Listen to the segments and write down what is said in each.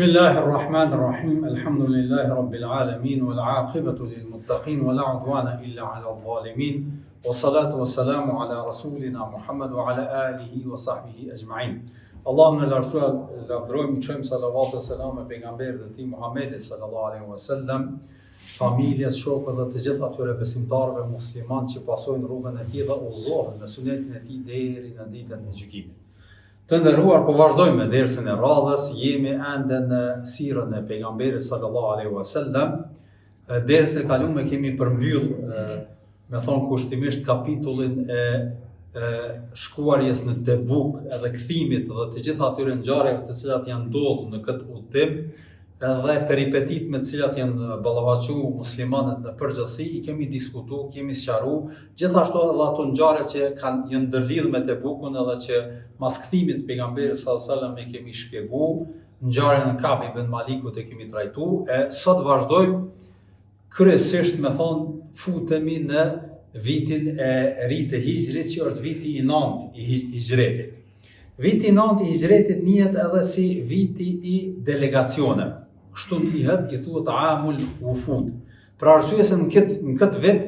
Bismillahi Rahman Rahim, Elhamdulillahi Rabbil Alamin, wal aqibatu lil muttaqin, wa la udwana illa ala dhalimin, wa salatu wa salamu ala rasulina Muhammad wa ala alihi wa sahbihi ajma'in. Allahun e lartësuar lavdërojmë, i çojmë salavat e selame pejgamberit të tij Muhammedit sallallahu alaihi wasallam, familjes, shokëve dhe të gjithë atyre besimtarëve muslimanë që pasojnë rrugën e tij dhe udhëzohen me sunetin e tij deri në ditën e gjykimit. Të nderuar, po vazhdojmë me dersin e radhës, jemi ende në sirën e pejgamberit sallallahu alaihi wasallam. Dersin e kaluar kemi përmbyll me thonë kushtimisht kapitullin e e shkuarjes në Tebuk edhe kthimit dhe të gjitha atyre ngjarjeve të cilat janë ndodhur në këtë udhëtim, edhe peripetit me të cilat janë ballafaqu muslimanët në përgjithësi i kemi diskutu, kemi sqaru, gjithashtu edhe ato ngjarje që kanë janë ndërlidhur me Tebukun edhe që mas kthimit të pejgamberit sallallahu alajhi wasallam e kemi shpjegu, ngjarjen e Kab ibn Malikut e kemi trajtu, e sot vazhdojmë kryesisht me thonë futemi në vitin e ri të hixhrit që është viti i nëntë i hixhretit. Viti i nëntë i hixhretit njihet edhe si viti i delegacioneve. Kështu njihet, i thuhet Amul Wufud. Për arsye se në këtë në këtë vit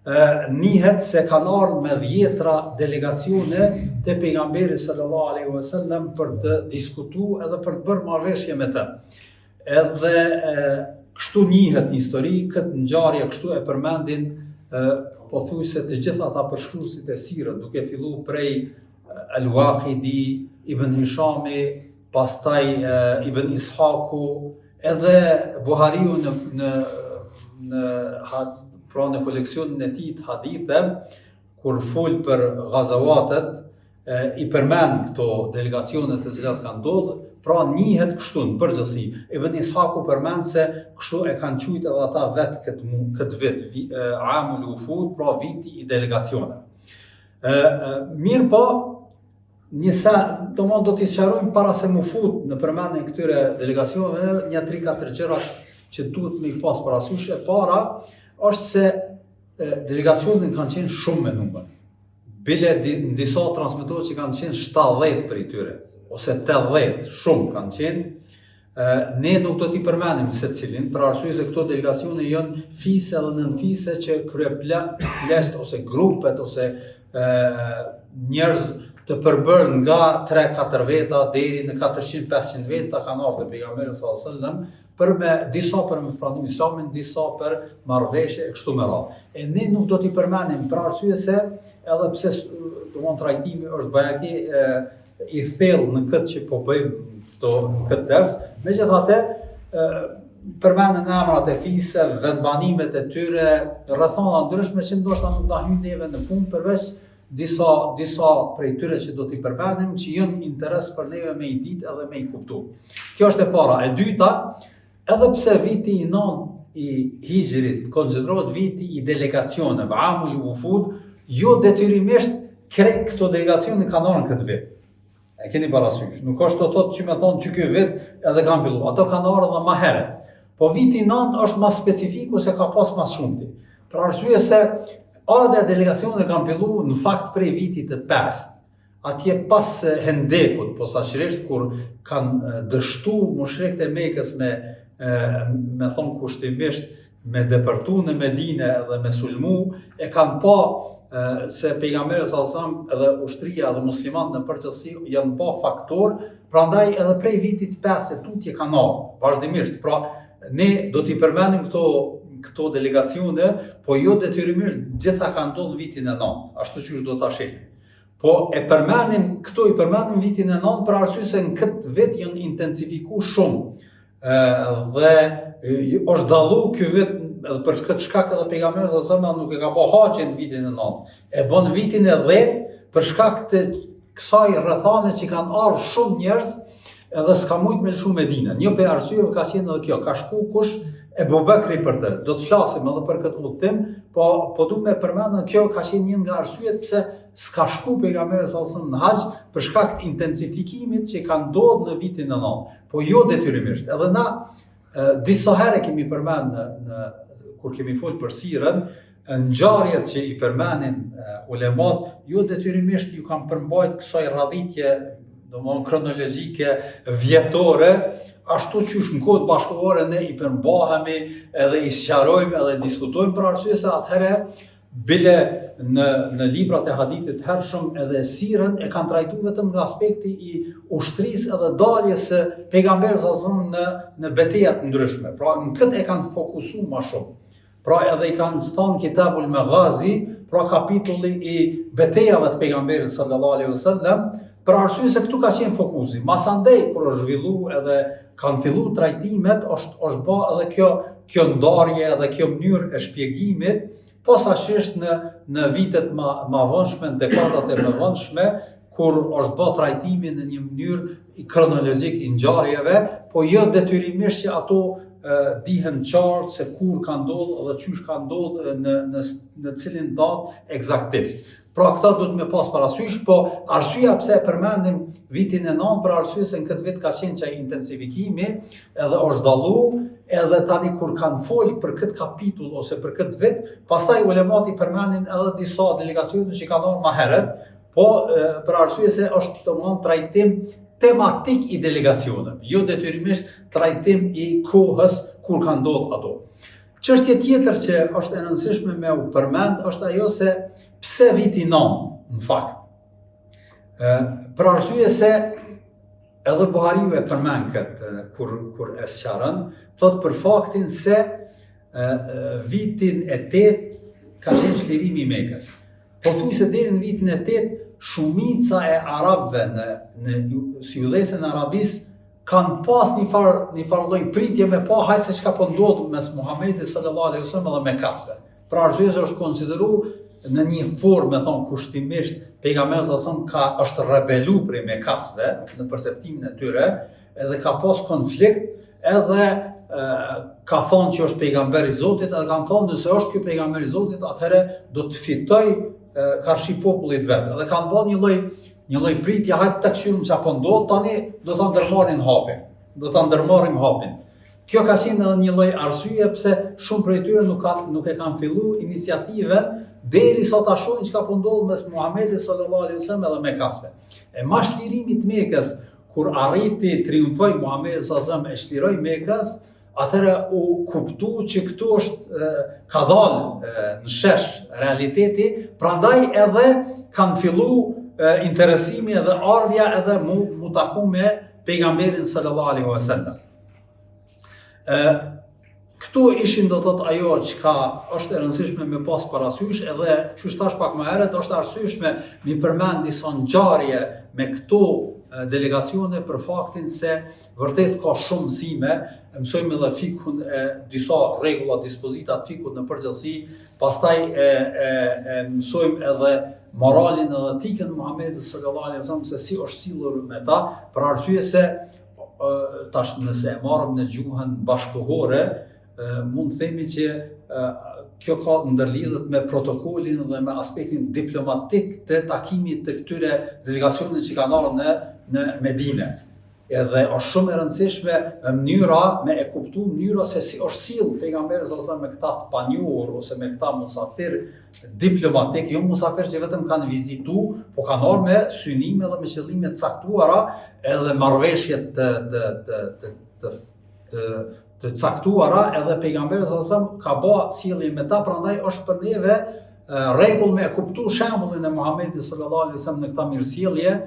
e, njihet se kanë ardhur me dhjetra delegacione te pejgamberi sallallahu alaihi wasallam për të diskutu edhe për të bërë marrëveshje me të. Edhe e, kështu njihet në histori, këtë ngjarje kështu e përmendin e, pothuajse të gjithë ata përshkruesit e sirës, duke fillu prej Al-Waqidi, Ibn Hishami, pastaj e, Ibn Ishaku, edhe Buhariu në në në pra në koleksionin e tij të haditheve, kur fol për gazawatet, e, i përmend këto delegacione të cilat kanë ndodhur, pra njihet kështu në përgjithësi. Ibn Ishaku përmend se kështu e kanë quajtur edhe ata vet këtë këtë vit, vi, e, Amul Wufud, pra viti i delegacioneve. E, e, mirëpo, një sa, domethënë do t'i sqarojmë para se mu fut në përmendjen e këtyre delegacioneve, një 3-4 gjëra që duhet me i pas parasysh. E para është se delegacionet kanë qenë shumë me numër. Bile në disa transmetohet që kanë qenë 70 prej tyre, ose 80, shumë kanë qenë. Ne nuk do t'i përmendim secilin, për arsye se këto delegacione janë fise dhe nënfise që kryepleqt ose grupet ose e, njerëz të përbërë nga 3-4 veta deri në 400-500 veta kanë ardhur te pejgamberi sallallahu alajhi wasallam për me disa për me pranu islamin, disa për marrëveshje e kështu me radhë. E ne nuk do t'i përmendim për arsye se edhe pse domthon trajtimi është bajagi e, i thellë në këtë që po bëjmë këto në këtë ders, megjithatë përmenden emrat e fiseve, vendbanimet e tyre, rrethana ndryshme që ndoshta nuk na hyjnë neve në punë përveç disa disa prej tyre që do t'i përmendim që janë interes për neve me i ditë edhe me i kuptu. Kjo është e para. E dyta, edhe pse viti i nëntë i hixhrit konsiderohet viti i delegacioneve, amul wufud, jo detyrimisht krejt këto delegacione kanë ardhur në këtë vit. E keni parasysh, nuk është do thotë që me thonë që ky vit edhe kanë fillu, ato kanë ardhur edhe ma herët. Po viti i nëntë është ma specifiku se ka pas ma shumti. Për arsye se ardhja e delegacioneve kanë fillu në fakt prej vitit të pestë. Atje pas Hendekut, posaçërisht kur kanë dështu mushrikët e Mekës me me thonë kushtimisht me depërtu në Medine dhe me sulmu, e kanë pa se pejgamberi sallallahu alajhi wasallam edhe ushtria dhe muslimanët në përgjithësi janë ba faktor, prandaj edhe prej vitit 5 e tutje kanë ardhur vazhdimisht. Pra ne do t'i përmendim këto këto delegacione, po jo detyrimisht gjitha kanë ndodhur vitin e 9, ashtu siç do ta shohim. Po e përmendim këto i përmendim vitin e 9 për arsye se në këtë vit janë intensifiku shumë dhe është dallu ky vit edhe për këtë shkak edhe pejgamberi sallallahu alajhi wasallam nuk e ka bë haxhin vitin e 9. E bën vitin e 10 për shkak të kësaj rrethane që kanë ardhur shumë njerëz edhe s'ka mujt me lëshu Medinën. Një prej arsyeve ka qenë edhe kjo, ka shku kush Ebu Bekri për të. Do të flasim edhe për këtë udhëtim, po po du me përmendë kjo ka qenë një nga arsyet pse s'ka shku pejgamberi sallallahu alajhi wasallam në haxh për shkak të intensifikimit që ka ndodhur në vitin e 9. Po jo detyrimisht. Edhe na disa herë kemi përmend në, në kur kemi fol për sirën, ngjarjet që i përmendin ulemat, jo detyrimisht ju kanë përmbajt kësaj radhitje, domthon kronologjike vjetore, ashtu qysh në kohët bashkëkohore ne i përmbahemi edhe i sqarojmë edhe diskutojmë për arsye se atëherë Bile në në librat e hadithit të hershëm edhe sirën e kanë trajtu vetëm nga aspekti i ushtrisë edhe daljes së pejgamberit sallallahu alajhi wasallam në në beteja të ndryshme. Pra në këtë e kanë fokusu ma shumë. Pra edhe i kanë thonë Kitabul Maghazi, pra kapitulli i betejave të pejgamberit sallallahu alaihi wasallam, për arsye se këtu ka qenë fokusi. Masandej kur është zhvillu edhe kanë fillu trajtimet, është është ba edhe kjo kjo ndarje edhe kjo mënyrë e shpjegimit, posaçërisht në në vitet ma ma vonshme, në dekadat e më vonshme, kur është bë trajtimi në një mënyrë i kronologjik i ngjarjeve, po jo detyrimisht që ato e, dihen qartë se kur ka ndodhur dhe qysh ka ndodhur në në në cilin datë ekzaktisht. Pra këta duhet me pas parasysh, po arsyeja pse e përmendim vitin e 9 për arsye se në këtë vit ka qenë qaj intensifikimi, edhe është dallu, edhe tani kur kanë fol për këtë kapitull ose për këtë vit, pastaj ulemat i përmendin edhe disa delegacione që kanë ardhur më herët, po për arsye se është domthon trajtim tematik i delegacioneve, jo detyrimisht trajtim i kohës kur kanë ndodhur ato. Çështje tjetër që është e rëndësishme me u përmend është ajo se pse viti 9 në fakt. Ë për arsye se edhe Buhariu e përmend këtë kur kur e sqaron, thot për faktin se ë vitin e 8 ka qenë çlirimi i Mekës. Pothuajse deri në vitin e 8 shumica e arabëve në në sudestin e Arabisë kanë pas një far një far lloj pritje me pa hajt se çka po ndodh mes Muhamedit sallallahu alaihi wasallam dhe Mekasve. Për arsye se është konsideru në një formë, me thonë kushtimisht, pejgamberi sallallahu alaihi wasallam ka është rebelu prej Mekasve në perceptimin e tyre, edhe ka pas konflikt, edhe e, ka thonë që është pejgamber i Zotit, edhe kanë thonë nëse është ky pejgamber i Zotit, atëherë do të fitoj karshi popullit vet. Edhe kanë bërë një lloj Një lloj pritje, hajt ta kqyrim çka po ndodh tani, do ta ndërmarrin hapin. Do ta ndërmarrim hapin. Kjo ka qenë edhe një lloj arsye pse shumë prej tyre nuk kanë nuk e kanë fillu iniciativën derisa ta shohin çka po ndodh mes Muhamedit sallallahu alaihi wasallam edhe Mekasve. E mas çlirimit të Mekës, kur arriti triumfoi Muhamedi sallallahu alaihi wasallam e çliroi Mekës, atëherë u kuptu që këtu është ka dalë në shesh realiteti, prandaj edhe kanë fillu interesimi edhe ardhja edhe mu, mu taku me pejgamberin sallallahu alaihi wasallam. Ë këtu ishin do thot ajo çka është e rëndësishme me pas parasysh edhe qysh thash pak më herët është arsyeshme mi përmend disa ngjarje me këto delegacione për faktin se Vërtet ka shumë mësime, e mësojmë edhe fikhun e disa rregulla, dispozita të fikhut në përgjithësi, pastaj e, e, e mësojmë edhe moralin edhe etikën e Muhamedit sallallahu alaihi wasallam se si është sillur me ta, për arsye se tash nëse e marrim në gjuhën bashkëkohore, mund të themi që kjo ka ndërlidhet me protokollin dhe me aspektin diplomatik të takimit të këtyre delegacioneve që kanë ardhur në në Medinë. Edhe është shumë e rëndësishme mënyra me e kuptu mënyra se si është sill pejgamberi sallallahu alajhi wasallam me këta të panjohur ose me këta musafir diplomatik, jo musafir që vetëm kanë vizitu, po kanë ardhur me synime dhe me qëllime të caktuara, edhe marrëveshje të të të të të të, të caktuara, edhe pejgamberi sallallahu alajhi wasallam ka ba sjellje me ta, prandaj është për neve rregull me e kuptu shembullin e Muhamedit sallallahu alajhi wasallam në këta mirësjellje,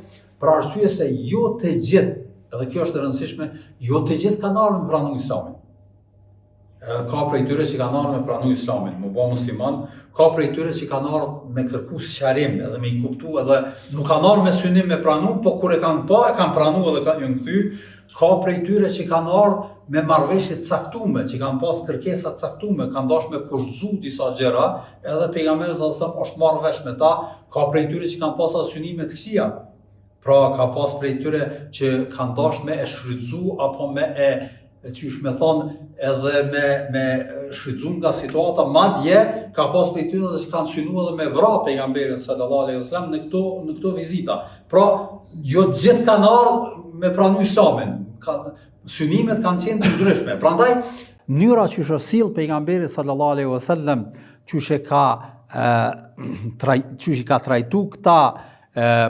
Për arsye se jo të gjithë, edhe kjo është e rëndësishme, jo të gjithë kanë ardhur me pranu Islamin. Ka prej tyre që kanë ardhur me pranu Islamin, me u bë musliman, ka prej tyre që kanë ardhur me kërku sqarim edhe me i kuptu edhe nuk kanë ardhur me synim me pranu, po kur e kanë pa e kanë pranu edhe kanë janë kthy, ka prej tyre që kanë ardhur me marrëveshje të caktume, që kanë pas kërkesa të caktume, kanë dashur me kushtëzu disa gjëra, edhe pejgamberi sallallahu alajhi wasallam është marrë vesh me ta, ka prej tyre që kanë pas synime të këqija. Pra ka pas prej tyre që kanë dashur me e shfrytzu apo me e qysh me thonë edhe me me shfrytzu nga situata, madje ka pas prej tyre edhe që kanë synu edhe me vra pejgamberin sallallahu alaihi wasallam në këto në këto vizita. Pra, jo të gjithë kanë ardhur me pranu islamin. Ka, synimet kanë qenë të ndryshme. Prandaj mënyra qysh është sill pejgamberi sallallahu alaihi wasallam, qysh e ka ë traj, qysh i ka trajtu këta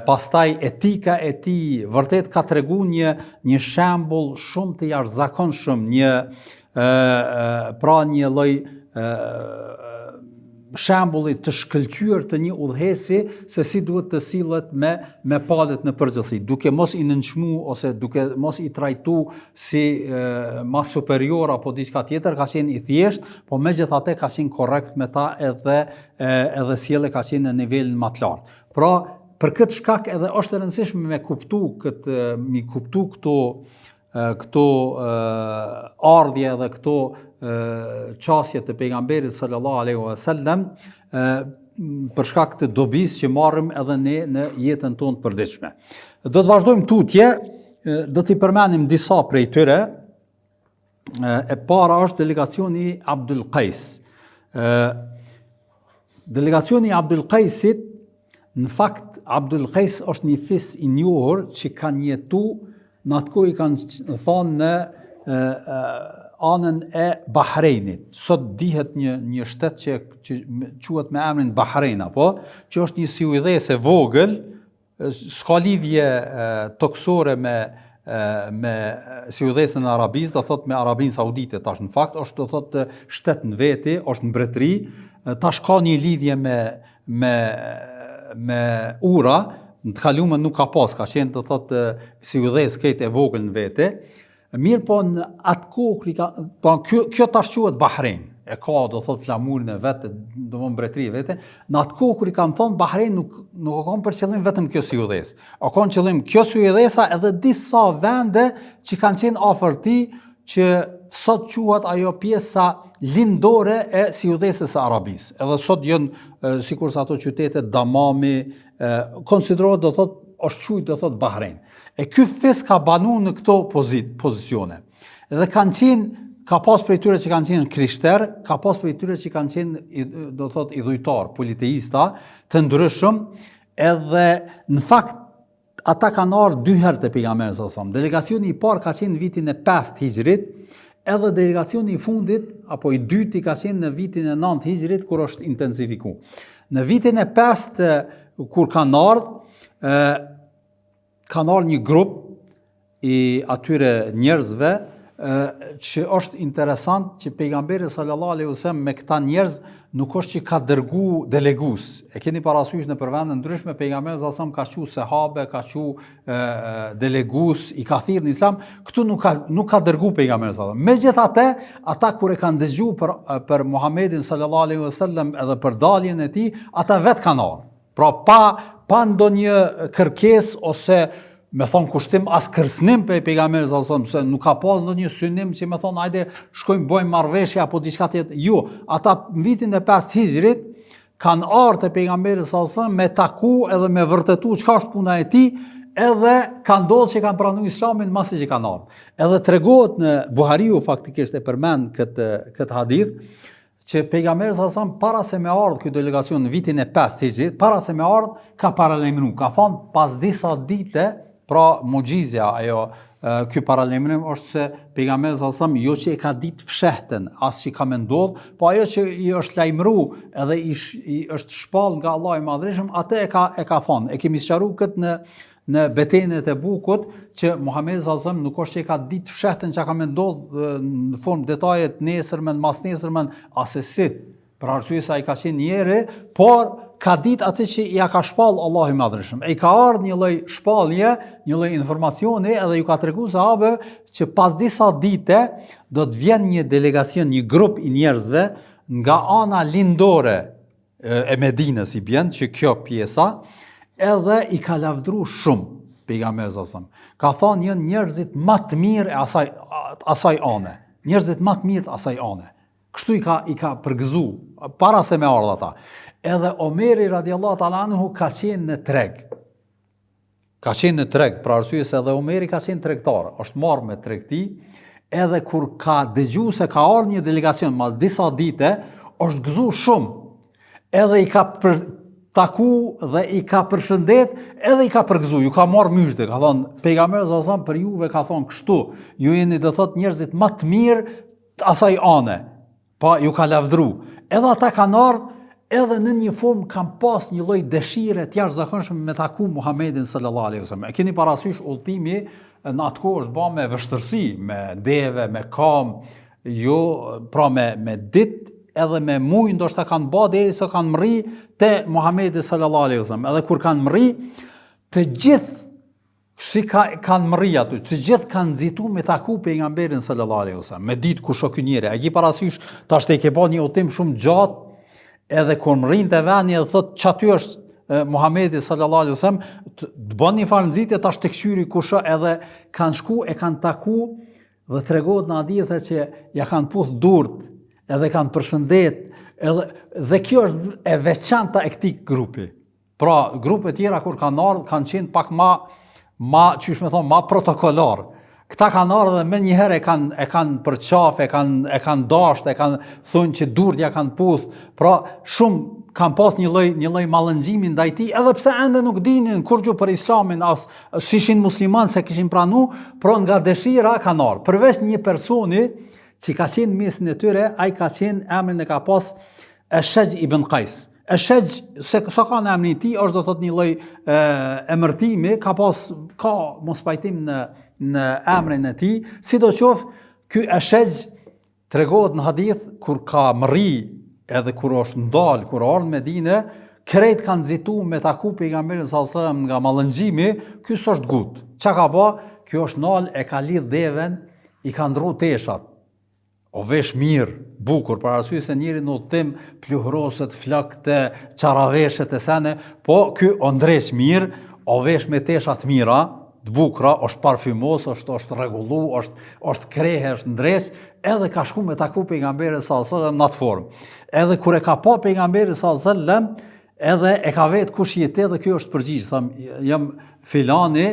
Pastaj etika e tij vërtet ka tregu një një shembull shumë të jashtëzakonshëm, një ë pra një lloj ë shembulli të shkëlqyer të një udhëheqësi se si duhet të sillet me me palët në përgjithësi, duke mos i nënçmu ose duke mos i trajtu si e, ma superior apo diçka tjetër, ka qenë i thjeshtë, po megjithatë ka qenë korrekt me ta edhe e, edhe sjellja ka qenë në nivelin ma të lartë. Pra, për këtë shkak edhe është e rëndësishme me kuptu këtë, mi kuptu këto këto ardhje dhe këto qasje të pejgamberit sallallahu alaihi wasallam për shkak të dobisë që marrim edhe ne në jetën tonë të përditshme. Do të vazhdojmë tutje, do t'i përmendim disa prej tyre. E para është delegacioni i Abdul Qais. Delegacioni i Abdul Qaisit, në fakt Abdul Qais është një fis i njohur që kanë jetu në atë kohë i kanë thonë në e, e, anën e Bahreinit. Sot dihet një një shtet që që quhet me emrin Bahrein apo, që është një siujdhesë e vogël, S'ka lidhje tokësore me me siujdhesën e Arabisë, do thot me Arabinë Saudite tash në fakt është do thot shtet në veti, është mbretëri, tash ka një lidhje me me me ura, në të kalumen nuk ka pas, ka qenë do thot siujdhesë krejt e vogël në vete. Mirëpo në atë kohë kur i ka, po kjo kjo tash quhet Bahrein. E ka do thot flamurin e vet, do të mbretëri e vete. Në atë kohë kur i kanë thonë Bahrein nuk nuk ka kanë për qëllim vetëm kjo siujdhesë. O kanë qëllim kjo siujdhesa edhe disa vende që kanë qenë afër tij që sot quhet ajo pjesa lindore e siujdhesës së Arabisë. Edhe sot janë sikurse ato qytete Damami, konsiderohet do thot është quajt do thot Bahrein. E ky fis ka banu në këto pozit, pozicione. Dhe kanë qenë, ka pas prej tyre që kanë qenë krishter, ka pas prej tyre që kanë qenë, do thot, idhujtar, politeista, të ndryshëm, edhe në fakt, ata kanë ardhur dy herë te pejgamberi sallallahu alajhi wasallam. Delegacioni i parë ka qenë në vitin e 5 Hixhrit, edhe delegacioni i fundit apo i dyti ka qenë në vitin e 9 Hixhrit kur është intensifiku. Në vitin e 5 kur kanë ardhur, kanë ardhur një grup i atyre njerëzve që është interesant që pejgamberi sallallahu alaihi wasallam me këta njerëz nuk është që ka dërgu delegus. E keni parasysh nëpër vende ndryshme pejgamberi sallallahu alaihi wasallam ka çu sehabe, ka çu delegus, i ka thirrë në islam, këtu nuk ka nuk ka dërgu pejgamberi sallallahu alaihi wasallam. Megjithatë, ata kur e kanë dëgju për për Muhamedin sallallahu alaihi wasallam edhe për daljen e tij, ata vetë kanë ardhur. Pra pa pa ndonjë kërkesë ose me thonë kushtim as kërcënim prej pejgamberit sallallahu alajhi wasallam, se nuk ka pas ndonjë synim që me thonë hajde shkojmë bëjmë marrëveshje apo diçka tjetër. Jo, ata në vitin e 5 Hixhrit kanë ardhur te pejgamberi sallallahu alajhi wasallam me taku edhe me vërtetu çka është puna e tij, edhe ka ndodhur që kanë pranu islamin masi që kanë ardhur. Edhe tregohet në Buhariu faktikisht e përmend këtë këtë hadith që pejgamberi sallallahu alajhi wasallam para se me ardh ky delegacion në vitin e 5 Hixhrit, para se me ardh ka paralajmëru, ka thënë pas disa dite, pra muxhizja ajo ky paralajmërim është se pejgamberi sallallahu alajhi wasallam jo që e ka ditë fshehtën, as që ka me ndodh, po ajo që i është lajmëru edhe i, sh, i është shpall nga Allahu i Madhërishëm, atë e ka e ka thënë. E kemi sqaruar këtë në në betejën e Tebukut që Muhamedi sallallahu alajhi wasallam nuk është që e ka ditë fshehtën çka ka me ndodh në formë detaje të nesërmen, masnesërmen, asesi. Për arsye se ai ka qenë njeri, por ka ditë atë që ia ka shpall Allahu i Madhërishëm. E i ka ardhur një lloj shpallje, një lloj informacioni edhe ju ka tregu sahabëve që pas disa dite do të vjen një delegacion, një grup i njerëzve nga ana lindore e Medinës i bjen që kjo pjesa edhe i ka lavdru shumë pejgamberi sallallahu alajhi wasallam. Ka thonë janë njerëzit ma të mirë e asaj asaj ane. Njerëzit ma të mirë të asaj ane. Kështu i ka i ka përgëzu para se me ardh ata. Edhe Omeri radiallahu ta'ala anhu ka qenë në treg. Ka qenë në treg, për arsye se edhe Omeri ka qenë tregtar, është marrë me tregti, edhe kur ka dëgju se ka ardhur një delegacion mas disa dite, është gëzu shumë. Edhe i ka për, taku dhe i ka përshëndet, edhe i ka përgëzu, ju ka marrë myzhde, ka thonë, pejgamberi sallallahu alajhi wasallam për juve ka thonë kështu, ju jeni do thotë njerëzit ma të mirë të asaj ane. Pa ju ka lavdru. Edhe ata kanë ardhë. edhe në një formë kanë pas një lloj dëshire të jashtëzakonshme me taku Muhammedin sallallahu alaihi wasallam. E keni parasysh udhëtimi në atë kohë është ba me vështirësi, me deve, me kam, jo pra me me ditë edhe me muj ndoshta kanë ba derisa kanë mrri te Muhamedi sallallahu alaihi wasallam. Edhe kur kanë mrri, të gjithë Si ka, kanë mrri aty, të gjithë kanë nxitu me taku pejgamberin sallallahu alaihi wasallam, me ditë kush o ky njeri. A ki parasysh tash ti ke ba një udhëtim shumë gjatë, edhe kur mrrin te veni edhe thot qaty është Muhamedi sallallahu alaihi wasallam, të bën një farë nxitje tash të kqyri kush o edhe kanë shku e kanë taku dhe tregohet në hadithe që ja kanë puth durt edhe kanë përshëndet edhe dhe kjo është e veçanta e këtij grupi. Pra, grupe tjera kur kanë ardhë, kanë qenë pak ma, ma qysh me thonë, ma protokolar. Këta kanë ardhë dhe menjëherë e kanë, e kanë përqafë, e kanë, e kanë dashtë, e kanë thonë që durt ja kanë puth. Pra, shumë kanë pas një lloj një lloj mallëngjimi ndaj tij, edhe pse ende nuk dinin kurgjo për Islamin, as s'ishin musliman s'e kishin pranu, pra nga dëshira kanë ardhë. Përveç një personi që ka qenë mesin e tyre, ai ka qenë emrin e ka pas Eshexh ibn Kajs. Eshexh, se s'ka kanë emri i tij, është do thot një lloj emërtimi, ka pas, ka mospajtim në, në emrin e tij, sidoqoftë, ky Eshexh tregohet në hadith, kur ka mrri, edhe kur është ndalë, kur ardhë në Medine, krejt kanë nxitu me taku pejgamberin sallallahu alajhi wasallam nga mallëngjimi, ky s'është gut. Çka ka ba? Ky është nalë e ka lidh deven, i ka ndrru teshat. O vesh mirë, bukur, për arsye se njeri në udhëtim pluhroset, flokët, qaraveshet e sene, po ky o ndreq mirë, o vesh me tesha të mira, të bukura, është parfymos, është është rregullu, është është krehë, është ndreq, edhe ka shku me taku pejgamberin sallallahu alajhi wasallam në atë formë. Edhe kur e ka pa pejgamberi sallallahu alajhi wasallam, Edhe e ka vetë kush je ti dhe ky është përgjigj, tha jam filani,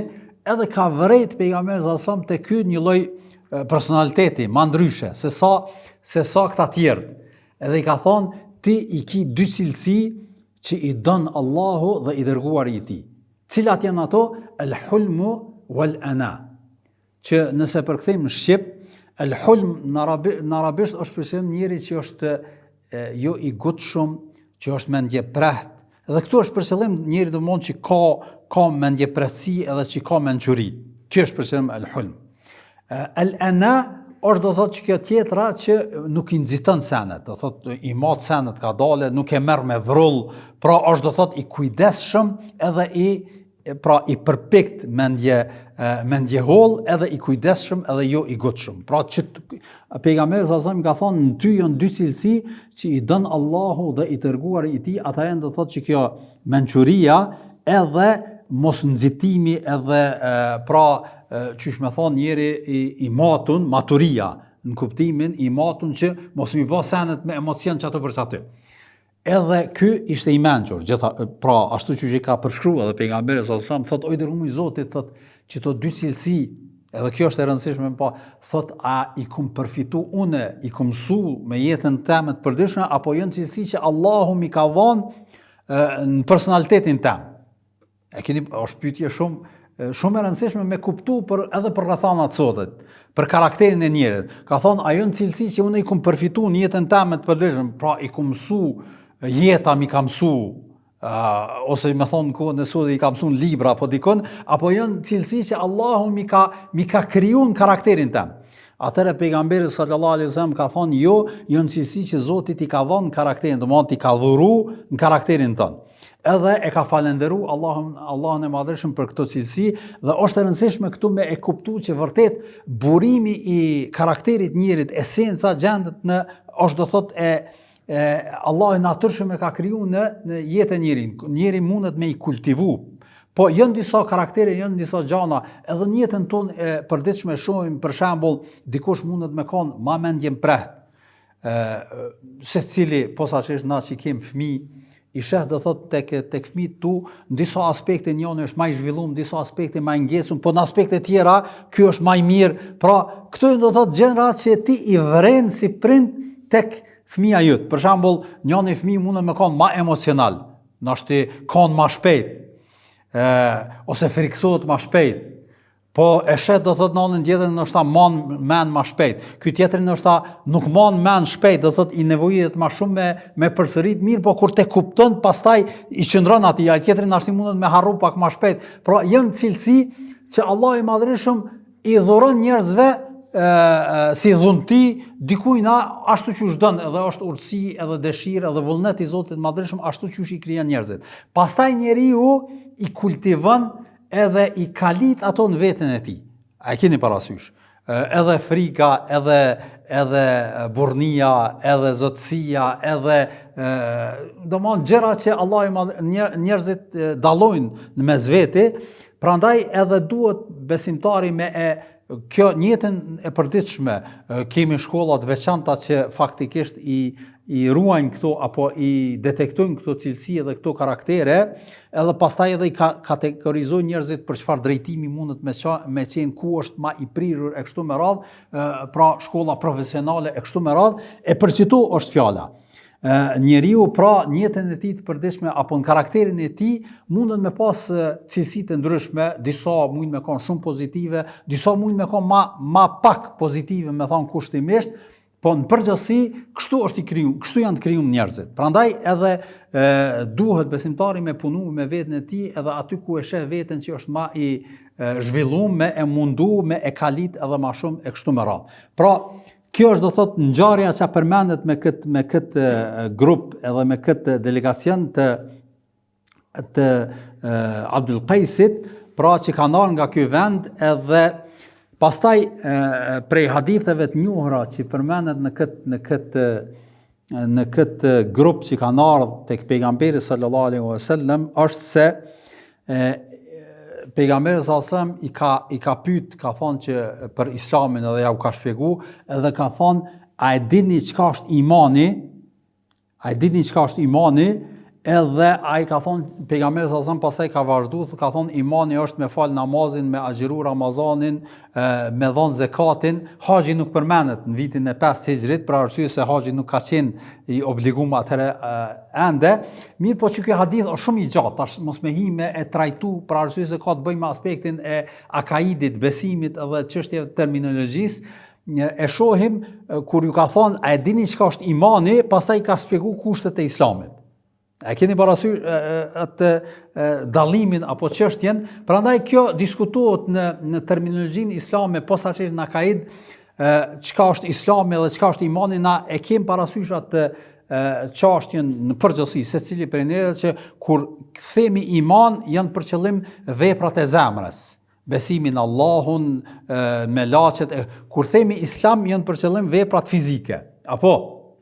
edhe ka vërejt pejgamberi sallallahu alajhi wasallam te ky një lloj personaliteti ma ndryshe se sa se sa këta tjerët. Edhe i ka thonë ti i ki dy cilësi që i don Allahu dhe i dërguari i tij. Cilat janë ato? El hulmu wal ana. Që nëse përkthejmë në shqip, el hulm në, arabi, në arabisht është për qëllim njeri që është e, jo i ngutshëm, që është mendjeprehtë. Dhe këtu është për qëllim njeri domthon që ka ka mendjeprehtësi edhe që ka mençuri. Kjo është për qëllim el hulm. El ana është do thotë që kjo tjetra që nuk i nxiton senet, do thotë i mat senet kadale, nuk e merr me vrull, pra është do thotë i kujdesshëm edhe i pra i përpikt mendje mendjeholl edhe i kujdesshëm edhe jo i ngutshëm. Pra që pejgamberi sallallahu alajhi wasallam ka thonë në ty janë dy cilësi që i don Allahu dhe i dërguari i tij, ata janë do thotë që kjo mençuria edhe mos nxitimi edhe e, pra qysh me thonë njeri i, i matun, maturia në kuptimin i matun që mos mi bë senet me emocion qaty për qaty. Edhe ky ishte i mençur, gjitha, pra ashtu qysh i ka përshkru edhe pejgamberi sallallahu alajhi wasallam, thotë o i dërgumi i Zotit, thotë qito dy cilësi, edhe kjo është e rëndësishme pa, thotë a i kum përfitu unë, i kum mësu me jetën teme të përditshme apo janë cilësi që Allahu m'i ka dhënë në personalitetin tem. E keni, është pyetje shumë shumë e rëndësishme me kuptu për edhe për rrethanat sotit, për karakterin e njerit. Ka thonë, a janë cilësi që unë i kum përfitu në jetën teme të përditshme, pra i kum mësu, jeta m'i ka mësu, uh, ose me thonë në kohën e sotit i ka mësu në libra, apo dikun, apo janë cilësi që Allahu m'i ka, m'i ka kriju në karakterin tem. Atëherë pejgamberi sallallahu alaihi wasallam ka thonë, jo, janë cilësi që Zoti t'i ka dhënë në karakterin, domethënë t'i ka dhuru në karakterin tënd. Edhe e ka falënderu Allahun Allahun e Madhërishëm për këto cilësi dhe është e rëndësishme këtu me e kuptu që vërtet burimi i karakterit njerit, esenca gjendet në është do thot e e Allahu natyrshëm e ka kriju në në jetën e njerit. Njeri mundet me i kultivu. Po janë disa karaktere, janë disa gjana, edhe në jetën tonë e përditshme shohim për shembull dikush mundet me kon ma mendjempreht, secili posaçërisht na që kem fëmijë, i sheh do thot tek tek fëmijët tu, në disa aspekte njëri është më i zhvilluar, në disa aspekte më i ngecur, po në aspekte tjera ky është më i mirë. Pra, këto janë do thot gjëra që ti i vren si prind tek fëmija jot. Për shembull, njëri fëmijë mundet me kon më emocional, ndoshta kan më shpejt, ë ose friksohet më shpejt. Po e sheh do thot në anën tjetër ndoshta man men ma shpejt. Ky tjetri ndoshta nuk man men shpejt, do thot i nevojitet ma shumë me me përsërit mirë, po kur të kupton pastaj i qëndron atij, ai tjetri ndoshta mundet me harru pak ma shpejt. Pra janë cilësi që Allahu i Madhërishëm i dhuron njerëzve e, si dhunti dikujna ashtu qysh don edhe është urtësi edhe dëshirë edhe vullnet i Zotit Madhërishëm ashtu qysh i krijon njerëzit. Pastaj njeriu i kultivon edhe i kalit ato në veten e tij. A e keni parasysh? Edhe frika, edhe edhe burrnia, edhe zotësia, edhe domthon gjëra që Allahu i madh njerëzit dallojnë në mes veti, prandaj edhe duhet besimtari me e kjo në jetën e përditshme, kemi shkolla të veçanta që faktikisht i i ruajnë këto apo i detektojnë këto cilësi edhe këto karaktere, edhe pastaj edhe i ka, kategorizojnë njerëzit për çfarë drejtimi mundet me qa, me qenë ku është ma i prirur e kështu me radhë, pra shkolla profesionale e kështu me radhë, e për qëto është fjala. Njeriu pra në jetën e tij të përditshme apo në karakterin e tij mundet me pas cilësi të ndryshme, disa mund me kanë shumë pozitive, disa mund me kanë ma ma pak pozitive, me thonë kushtimisht, Po në përgjithësi, kështu është i kriju, kështu janë të krijum njerëzit. Prandaj edhe e, duhet besimtari me punu me veten e tij edhe aty ku e sheh veten që është ma i zhvillum me e mundu, me e kalit edhe ma shumë e kështu me radhë. Pra, kjo është do thot ngjarja që përmendet me këtë me këtë grup edhe me këtë delegacion të të Abdul Qaisit, pra që kanë ardhur nga ky vend edhe pastaj prej haditheve të njohura që përmendet në këtë në këtë në këtë grup që kanë ardhur tek pejgamberi sallallahu alaihi wasallam është se e, pejgamberi sallallahu alaihi wasallam i ka i ka pyet, ka thonë që për Islamin edhe ja u ka shpjegu, edhe ka thonë a e dini çka është imani? A e dini çka është imani? Edhe ai ka thonë, pejgamberi sallallahu alajhi wasallam pastaj ka vazhdu, ka thonë imani është me fal namazin, me agjëru Ramazanin, me dhon zekatin. Haxhi nuk përmendet në vitin e 5 Hixhrit, për arsye se haxhi nuk ka qenë i obliguar atëherë ende. Mirëpo që ky hadith është shumë i gjatë, tash mos me hi me e trajtu për arsye se ka të bëjë me aspektin e akaidit, besimit edhe çështjeve të terminologjisë. E shohim kur ju ka thonë a e dini çka është imani, pastaj ka shpjegu kushtet e islamit. A e keni parasysh atë dallimin apo çështjen? Prandaj kjo diskutohet në në terminologjinë islame posaçërisht në akaid, çka është islami dhe çka është imani, na e kemi parasysh atë çështjen në përgjithësi secili prej neve që kur themi iman janë për qëllim veprat e zemrës. Besimi në Allahun, melaqet, e, kur themi islam janë për qëllim veprat fizike. Apo,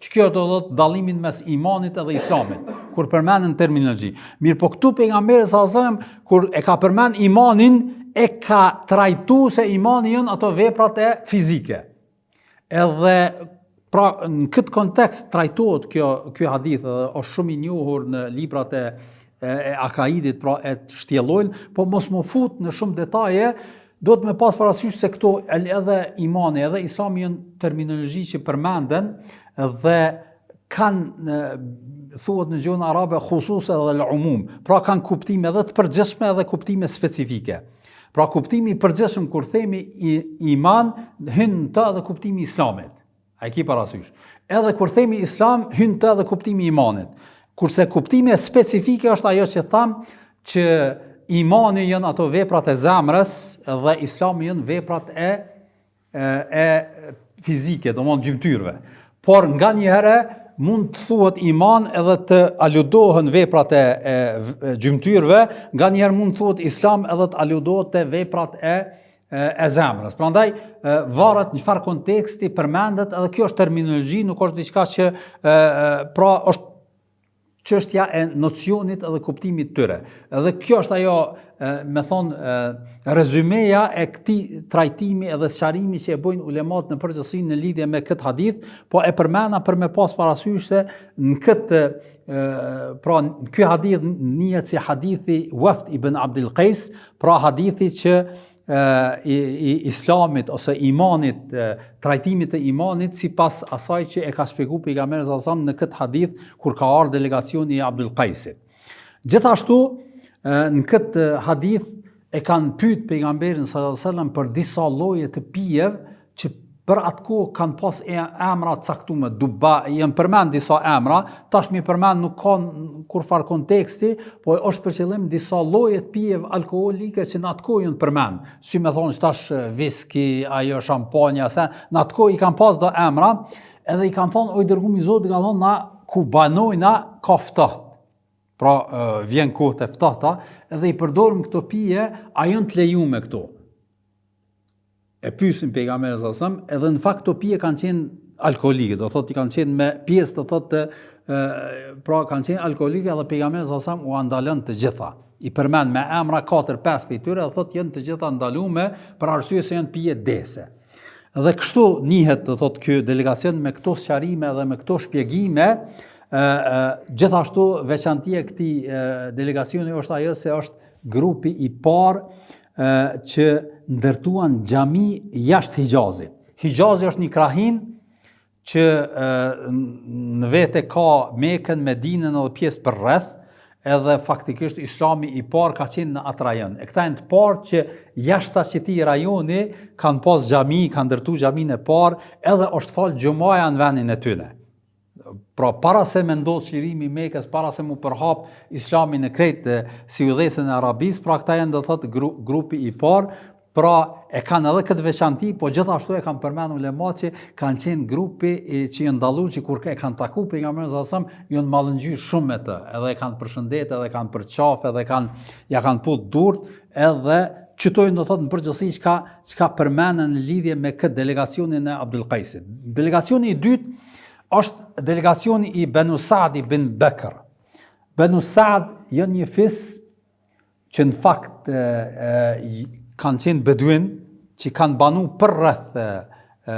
që kjo do thotë dallimin mes imanit edhe islamit, kur përmenden terminologji. Mirëpo këtu pejgamberi sallallahu alajhi wasallam, kur e ka përmend imanin, e ka trajtu se imani janë ato veprat e fizike. Edhe pra në këtë kontekst trajtohet kjo ky hadith edhe është shumë i njohur në librat e e, e akaidit, pra e shtjellojnë, po mos m'u fut në shumë detaje, duhet me pas parasysh se këto edhe imani edhe islami janë terminologji që përmenden dhe kanë thuhet në gjuhën arabe khusus edhe l'umum, pra kanë kuptime edhe të përgjithshme edhe kuptime specifike. Pra kuptimi i përgjithshëm kur themi i, iman hyn në të edhe kuptimi i islamit. A e ki parasysh? Edhe kur themi islam hyn në të edhe kuptimi i imanit. Kurse kuptimi specifike është ajo që thamë që imani janë ato veprat e zemrës dhe islami janë veprat e e, e fizike, domethënë gjymtyrëve. Por nganjëherë mund të thuhet iman edhe të aludohen veprat e, e, e gjymtyrëve, nganjëherë mund të thuhet islam edhe të aludohet te veprat e e, e zemrës. Prandaj varet në çfarë konteksti përmendet, edhe kjo është terminologji, nuk është diçka që e, pra është çështja e nocionit edhe kuptimit të tyre. Edhe kjo është ajo, me thonë, rezymeja e këtij trajtimi edhe sqarimi që e bojnë ulemat në përgjithësi në lidhje me këtë hadith, po e përmena për me pas parasysh se në këtë pra ky hadith njihet si hadithi Wafd ibn Abdul Qais, pra hadithi që i, i islamit ose imanit, trajtimit të imanit sipas asaj që e ka shpjegu pejgamberi sallallahu alajhi wasallam në këtë hadith kur ka ardhur delegacioni i Abdul Qaisit. Gjithashtu në këtë hadith e kanë pyet pejgamberin sallallahu alajhi wasallam për disa lloje të pijeve që për atë kohë kanë pas e, emra të caktume, duba, janë përmend disa emra, tash m'i përmend nuk ka kurrfarë konteksti, po është për qëllim disa lloje të pijeve alkoolike që në atë kohë janë përmend. Si me thonë që tash viski, ajo shampanja, se në atë kohë i kanë pas do emra, edhe i kanë thonë, o i dërgumi i Zotit, kanë thonë, na ku banojna ka ftohtë. Pra, vjen kohët e ftohta, edhe i përdorim këto pije, a janë të lejume këto? E pyesin pejgamberin sallallahu alajhi wasallam, edhe në fakt këto pije kanë qenë alkoolike, do thotë i kanë qenë me pjesë do thotë të pra kanë qenë alkoolike edhe pejgamberi sallallahu alajhi wasallam ua ndalon të gjitha. I përmend me emra 4-5 prej tyre dhe thotë janë të gjitha ndalume për arsye se janë pije dehëse. Dhe kështu njihet, do thotë ky delegacion me këto sqarime dhe me këto shpjegime, ë ë gjithashtu veçantia e këtij delegacioni është ajo se është grupi i parë ë që ndërtuan xhami jashtë Hixhazit. Hixhazi është një krahinë që në vete ka Mekën, Medinën edhe pjesë përreth, edhe faktikisht islami i parë ka qenë në atë rajon. E këta janë të parë që jashtë qëtij rajoni kanë pas xhami, kanë ndërtu xhaminë e parë, edhe është falë xhumaja në vendin e tyne. Pra para se me ndodhë çlirimi i Mekës, para se m'u përhap islami në krejt siudhesën e Arabisë, pra këta janë do thotë gru, grupi i parë, Pra, e kanë edhe këtë veçanti, po gjithashtu e kanë përmendur ulemat që kanë qenë grupi i, që janë dallu që kur e kanë taku pejgamberin sallallahu alajhi wasallam, janë mallëngjy shumë me të, edhe e kanë përshëndet, edhe e kanë përqaf, edhe kanë ja kanë puth durt, edhe qëto do thotë në përgjithësi çka çka përmenden në lidhje me këtë delegacionin e Abdul Qaisit. Delegacioni i dytë është delegacioni i Benu Sa'd ibn Bekr. Benu Sa'd janë një fis që në fakt e, e, kanë qenë beduin, që kanë banu përreth, e,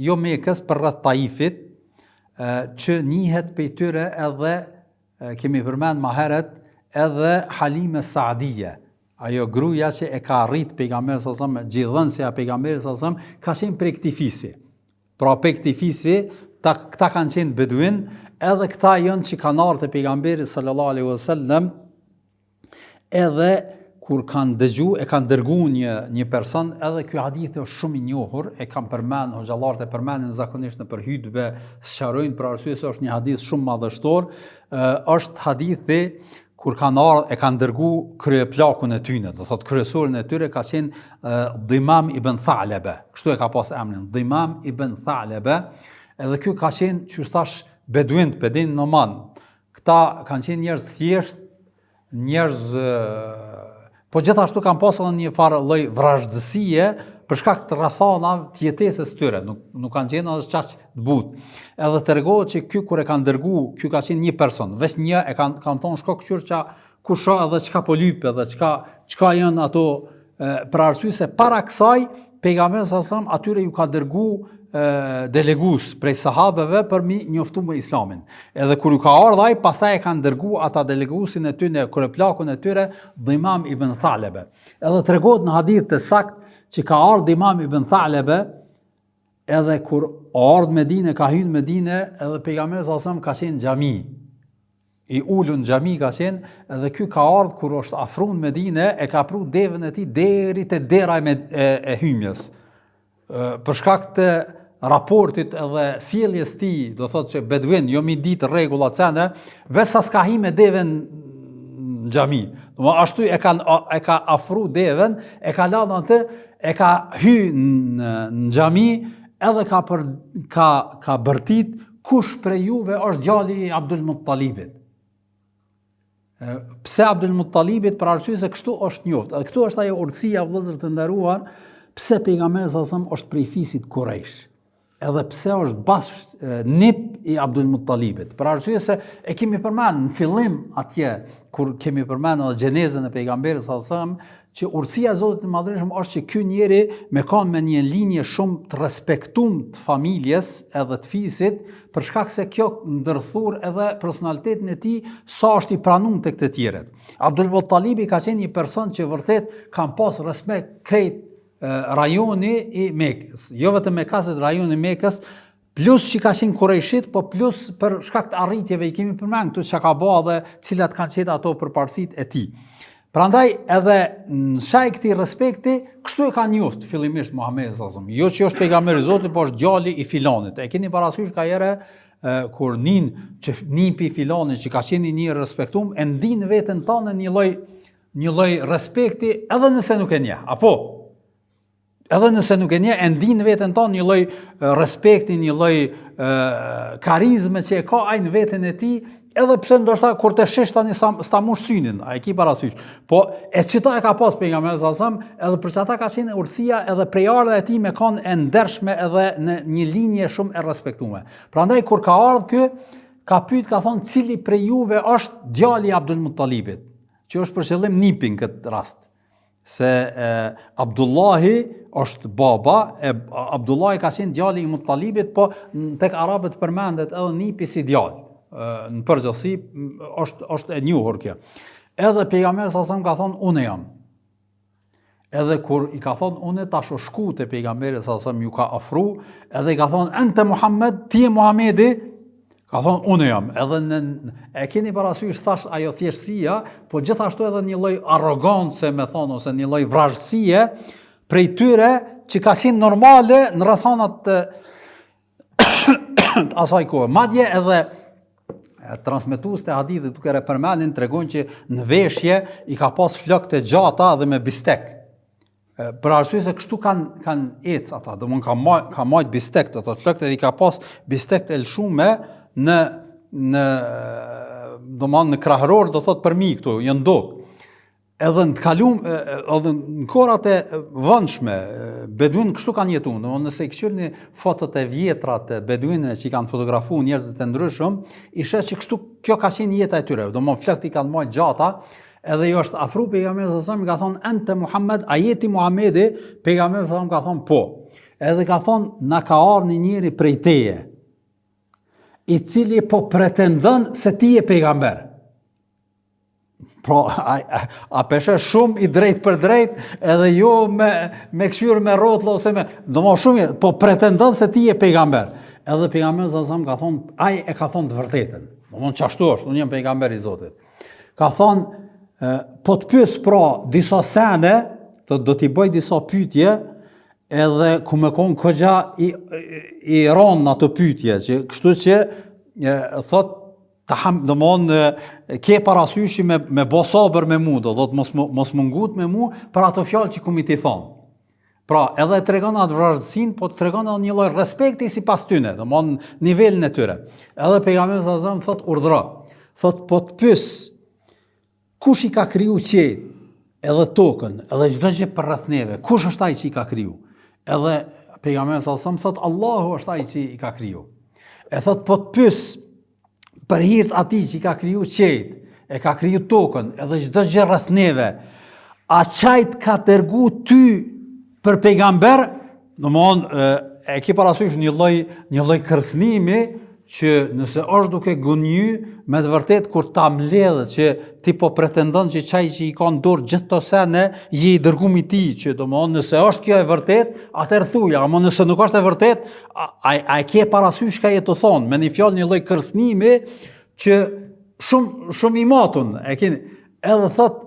jo Mekës, përreth Taifit, e, që njihet pej tyre edhe, e, kemi përmend ma heret, edhe Halime Saadije, ajo gruja që e ka rrit pejgamberin sallallahu alajhi wasallam, gjidhënësja e pejgamberit sallallahu alajhi wasallam, ka qenë prej këtij fisi. Pra prej këtij fisi, ta, këta kanë qenë beduin, edhe këta janë që kanë ardhur te pejgamberi sallallahu alaihi wasallam, edhe kur kanë dëgju e kanë dërgu një një person, edhe ky hadith është shumë i njohur, e kanë përmend hoxhallarët e përmendin zakonisht nëpër hutbe, sqarojnë për arsye se është një hadith shumë madhështor, është hadithi kur kanë ardhur e kanë dërgu kryeplakun e tyne, do thotë kryesorin e tyre ka qenë Dhimam ibn Thalebe, kështu e ka pas emrin, Dhimam ibn Thalebe, edhe ky ka qenë, qysh thash, beduin, bedin noman, Këta kanë qenë njerëz thjesht, njerëz po gjithashtu kanë pasur edhe një farë lloj vrazhdësie për shkak të rrethanave të jetesës së tyre, nuk nuk kanë qenë edhe qaq të butë. Edhe tregohet që ky kur e kanë dërgu, ky ka qenë një person, veç një e kanë kanë thonë shko kqyr ça kush a edhe çka po lyp edhe çka çka janë ato e, për arsye se para kësaj pejgamberi sallallahu alajhi wasallam atyre ju ka dërgu delegus prej sahabeve për mi njoftu me islamin. Edhe kur ju ka ardhë ai, pastaj e kanë dërgu ata delegusin e tyre, kryeplakun e tyre, Dhimam ibn Thalebe. Edhe tregohet në hadith të sakt që ka ardhë Dhimam ibn Thalebe, edhe kur ardhë Medine, ka hynë Medine, edhe pejgamberi sallallahu alajhi wasallam ka qenë xhami. I ulun në xhami ka qenë, edhe ky ka ardhë kur është afru në Medine, e ka pru devën e tij deri te dera e, e, e hymjes. Për shkak të raportit edhe sjelljes tij, do thotë që beduin, jo mi ditë rregullat sene, veç sa s'ka hi me deven në xhami. Do ashtu e kanë e ka afru deven, e ka lanë atë, e ka hy në, në xhami, edhe ka për ka ka bërtit Kush prej juve është djali i Abdul Muttalibit? Pse Abdul Muttalibit? Për arsye se kështu është njoft. Edhe këtu është ajo urtësia vëllezër të nderuar, pse pejgamberi sallallahu alajhi wasallam është prej fisit Kurejsh. Edhe pse është bash nip i Abdul Muttalibit. Për arsye se e kemi përmend në fillim atje kur kemi përmend edhe gjenezën e pejgamberit sallallahu alajhi wasallam, që urtësia e Zotit të Madhërishëm është që ky njeri me kanë me një linjë shumë të respektum të familjes edhe të fisit, për shkak se kjo ndërthur edhe personalitetin e tij sa është i pranum tek të tjerët. Abdul Muttalibi ka qenë një person që vërtet kanë pas respekt krejt rajoni i Mekës, jo vetëm Mekës, rajoni i Mekës, Plus që ka qenë kurejshit, po plus për shkak të arritjeve i kemi përmend këtu çka ka bë dhe cilat kanë qenë ato përparësitë e tij. Prandaj edhe në shaj këtij respekti, kështu e ka njoft fillimisht Muhamedi sallallahu alaihi wasallam. Jo që është pejgamber i Zotit, por është djali i filonit. E keni parasysh kaherë kur nin që nipi i filonit që ka qenë një i respektum, e ndin veten tënde një lloj një lloj respekti edhe nëse nuk e njeh. Apo Edhe nëse nuk e njeh, e ndin veten tonë një lloj respekti, një lloj karizme që e ka ai në veten e tij, edhe pse ndoshta kur të shish tani s'ta mush synin, a e ki parasysh. Po e qita e ka pas pejgamberi sallallahu alajhi wasallam, edhe për qata ka qenë urtësia edhe prejardhja e tij me kanë e ndershme edhe në një linje shumë e respektume. Prandaj kur ka ardhur ky, ka pyet ka thonë cili prej juve është djali i Abdul Muttalibit, që është për qëllim nipi në këtë rast. se e, Abdullahi është baba, e Abdullahi ka qenë djali i Muttalibit, po tek arabët përmendet edhe nipi si djalë. Në përgjithësi është është e njohur kjo. Edhe pejgamberi sallallahu alajhi wasallam ka thonë unë jam. Edhe kur i ka thonë unë tash o shku te pejgamberi sallallahu alajhi wasallam ju ka afru, edhe i ka thonë ente Muhammed, ti je Muhamedi, Ka thonë, unë jam, edhe në, e keni parasysh, thash, ajo thjeshtësia, po gjithashtu edhe një lloj arrogance, me thonë, ose një lloj vrazhdësie, prej tyre që ka qenë normale në rrethanat të, të asaj kohe. Madje edhe transmetuesit e hadithit duke e përmendin, tregojnë që në veshje i ka pas flokët e gjata dhe me bistek. Për arsye se kështu kanë kanë ec ata, domthon ka ma, ka majt bistek, do të thotë flokët edhe i ka pas bistek të lëshume në në domthon në krahror, do thotë përmi këtu, janë dok. Edhe në të kalum, edhe në kohërat e vonshme, beduinët kështu kanë jetu, domthon nëse i kqyrni fotot e vjetra të beduinëve që i kanë fotografu njerëzit e ndryshëm, i sheh që kështu kjo ka qenë jeta e tyre, domthon flokët i kanë majt gjata, Edhe ju është afru pejgamberi sallallahu alajhi wasallam ka thonë ente Muhammed, a je ti Muhamedi? Pejgamberi sallallahu alajhi wasallam ka thonë po. Edhe ka thonë na ka ardhur një njeri prej teje, i cili po pretendon se ti je pejgamber. Pra, a, a, a pe sheh shumë i drejtpërdrejt, edhe jo me, me kqyrë me rrotlla ose me... Domethënë shumë, po pretendon se ti je pejgamber. Edhe pejgamberi sallallahu alajhi wasallam ka thonë, ai e ka thonë të vërtetën. Domethënë qashtu është, unë jam pejgamber i Zotit. Ka thonë, po të pyes pra disa sene, të do t'i bëj disa pyetje, edhe ku me konë kogja i, i, i ronë në ato pyetje, që kështu që e, thot, të ham, domethonë, ke parasysh me, me bo sabër me mu, do thot, mos, mos m'u ngut me mu, për ato fjalë që ku mi t'i thonë. Pra, edhe e tregon atë vrazhdësinë, po të tregon edhe një lloj respekti sipas tyne, domethonë nivelin e tyre. Edhe pejgamberi sallallahu alajhi wasallam thot urdhëro. Thot po të pyes kush i ka kriju qiejt, edhe tokën, edhe çdo gjë përreth neve, kush është ai që i ka kriju? Edhe pejgamberi sallallahu alajhi wasallam thot Allahu është ai që i ka kriju. E thot po të pyes për hir të atij që i ka kriju qiejt, e ka kriju tokën, edhe çdo gjë rreth neve, a qaj të ka dërgu ty për pejgamber, domethonë, e ki parasysh një lloj, një lloj kërcnimi, që nëse është duke gënjy, me të vërtet kur ta mbledhë që ti po pretendon që qaj që i ka në dorë gjithë to sene, je i dërgumi i tij, që domethonë, nëse është kjo e vërtet, atëherë thuja, ama nëse nuk është e vërtet, a, a, a e ke parasysh çka je tu thonë, me një fjalë një lloj kërcnimi që shumë, shumë i matun, e kini, edhe thot,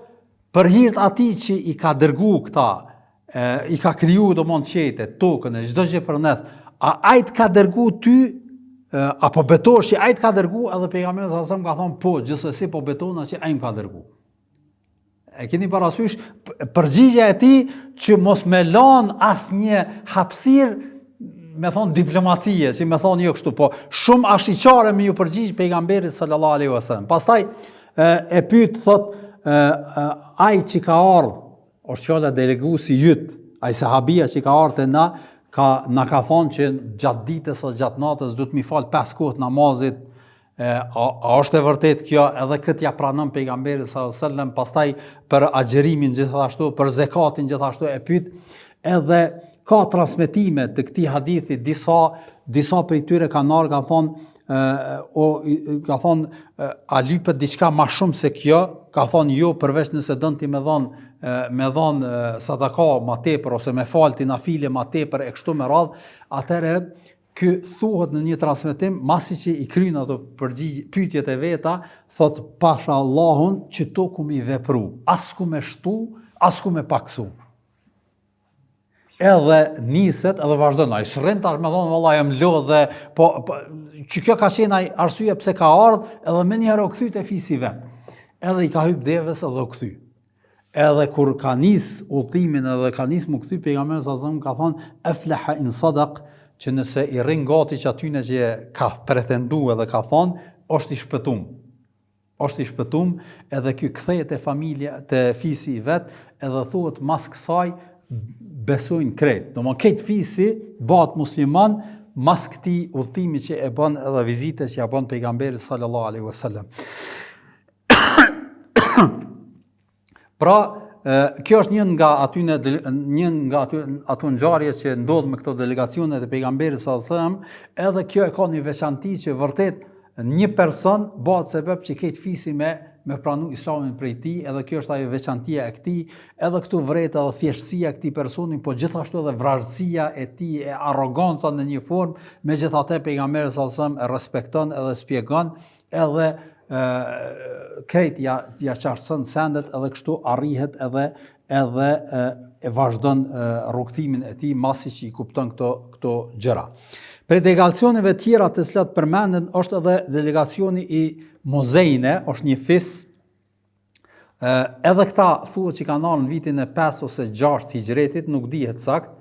për hir të atij që i ka dërgu këta, e, i ka kriju domethonë qiejt e, tokën e, çdo gjë përreth, a ai të ka dërgu ty, e, apo betohesh që ai të ka dërgu, edhe pejgamberi sallallahu alajhi wasallam ka thonë, po, gjithsesi po betohna që ai më ka dërgu. E keni parasysh përgjigja e tij që mos me lanë asnjë hapësirë me thonë diplomacie, që me thonë jo kështu, po shumë ashiqare me ju përgjigj pejgamberit sallallahu alaihi wasallam. Pastaj e, e pyet thot e, e, ai që ka ardhur, është fjala deleguesi yt, ai sahabia që ka ardhur te na, ka na ka thonë që gjatë ditës ose gjatë natës duhet mi fal pesë kohë namazit E, a, a është e vërtet kjo edhe këtë ja pranon pejgamberi sallallahu alajhi wasallam, pastaj për agjërimin gjithashtu, për zekatin gjithashtu e pyet, edhe ka transmetime të këtij hadithi, disa disa prej tyre kanë ardhur kanë thonë o ka thonë a lypet diçka ma shumë se kjo, ka thonë jo përveç nëse don ti me dhon me dhon sadaka ma tepër ose me fal ti nafile ma tepër e kështu me radh, atëherë. Ky thuhet në një transmetim, masi që i kryn ato përgjigj, pyetjet e veta, thot pasha Allahun qëto ku me i vepru, as ku me shtu, as ku me paksu. Edhe niset edhe vazhdon, ai s'rrin tash me thonë valla jam lodh dhe po, po që kjo ka qenë ai arsye pse ka ardh, edhe menjëherë u kthy te fisi vet. Edhe i ka hyp deves edhe u kthy. Edhe kur ka nis udhëtimin edhe ka nis mu kthy pejgamberi sa selam ka thon eflaha in sadaq që nëse i rrin gati qatyne që ka pretendu edhe ka thon është i shpëtum. Është i shpëtum edhe ky kthehet te familja te fisi i vet edhe thuhet mas kësaj besojnë krejt. Domthon krejt fisi bëhet musliman mas këtij udhëtimi që e bën edhe vizite që ja bën pejgamberit sallallahu alaihi wasallam. Pra, kjo është një nga atyne një nga aty ato ngjarje që ndodh me këto delegacione të pejgamberit sallallahu alajhi wasallam, edhe kjo e ka një veçanti që vërtet një person bëhet sebeb që krejt fisi me me pranu islamin prej tij, edhe kjo është ajo veçantia e këtij, edhe këtu vret edhe thjeshtësia e këtij personi, po gjithashtu edhe vrazhdësia e tij, e arroganca në një formë, megjithatë pejgamberi sallallahu alajhi wasallam e respekton edhe spjegon edhe krejt ja, ja qartëson sendet edhe kështu arrihet edhe edhe e, e vazhdon rrugëtimin e tij masi që i kupton këto këto gjëra. Prej delegacioneve tjera të cilat përmenden është edhe delegacioni i Mozejne, është një fis ë edhe këta thuhet që kanë ardhur në vitin e 5 ose 6 hixhretit, nuk dihet sakt.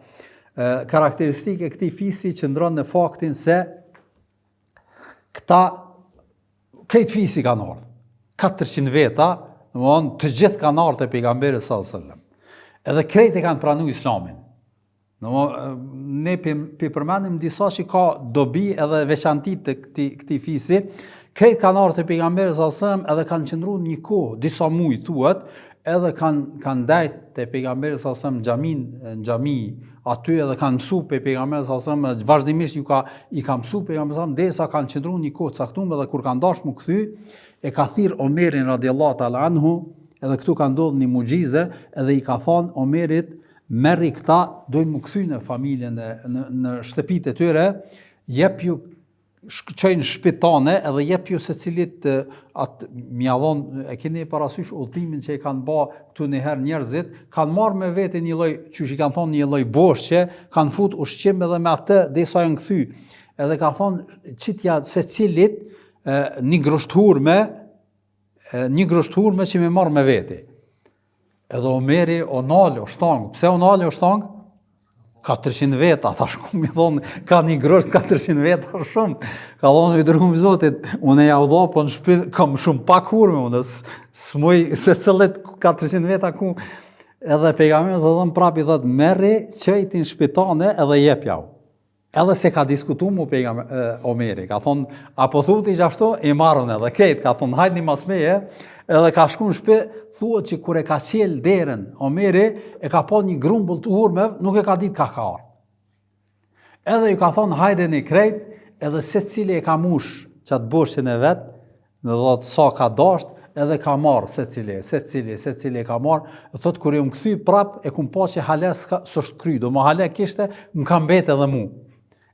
Ë karakteristikë e këtij fisi qëndron në faktin se Këta, krejt fisi kanë ardhë, 400 veta, domethënë, të gjithë kanë ardhë te pejgamberi sallallahu alejhi sallam. Edhe krejt e kanë pranu islamin. Domethënë, ne po i përmendim disa që ka dobi edhe veçanti të këtij, këtij fisi, krejt kanë ardhë te pejgamberi sallallahu alejhi sallam edhe kanë qëndru një kohë, disa muj thuhet, edhe kanë kanë ndejt te pejgamberi sallallahu alajhi wasallam xhamin në xhami aty edhe kanë mësu prej pejgamberit sallallahu alajhi wasallam vazhdimisht ju ka i ka mësu pejgamberi sallallahu alajhi wasallam derisa kanë qëndru një kohë të caktuar edhe kur kanë dashur mu kthy e ka thirr Omerin radiallahu ta'ala anhu edhe këtu ka ndodhur një muxhize edhe i ka thënë Omerit merri këta dojnë mu kthy në familjen e në në shtëpitë e tyre jepju çoji në shpi tane edhe jepju secilit atë m'ja dhon, e keni parasysh udhëtimin që e kanë ba këtu një herë njerëzit, kanë marrë me vete një lloj, qysh i kanë thonë një lloj boshqe, kanë fut ushqim edhe me atë derisa janë kthy. Edhe ka thonë qitja secilit një grusht hurme, një grusht hurme që me marrë me vete. Edhe Omeri o nalë, o shtangë. Pse o nalë, o shtangë? 400 veta, thash ku mi thonë, ka një grusht 400 veta shumë. Ka thonë, i dërgum i Zotit, unë e jau dha, po në shpi, kam shumë pak hurme, unë s'muj, secilit 400 veta ku. Edhe pejgamberi alejhi selam prap i thotë, merri, çoji ti në shpi tane edhe jepjau. Edhe s'e ka diskutu mu pejgamber Omeri, ka thonë, a po thu ti qashtu, i marrën edhe krejt, ka thonë, hajdni mas meje, edhe ka shku në shpi, thuhet që kur e ka çel derën Omeri, e ka pa një grumbull të hurmeve, nuk e ka ditë ka ka ardhë. Edhe ju ka thonë, hajdeni krejt, edhe secili e ka mush qatë boshqen e vet, Do të thotë sa ka dasht, edhe ka marr secili, secili, secili e ka marr, e thot kur jam kthy prap e kum pa që hala s'ka s'është kry, do më hala kishte, më ka mbet edhe mu.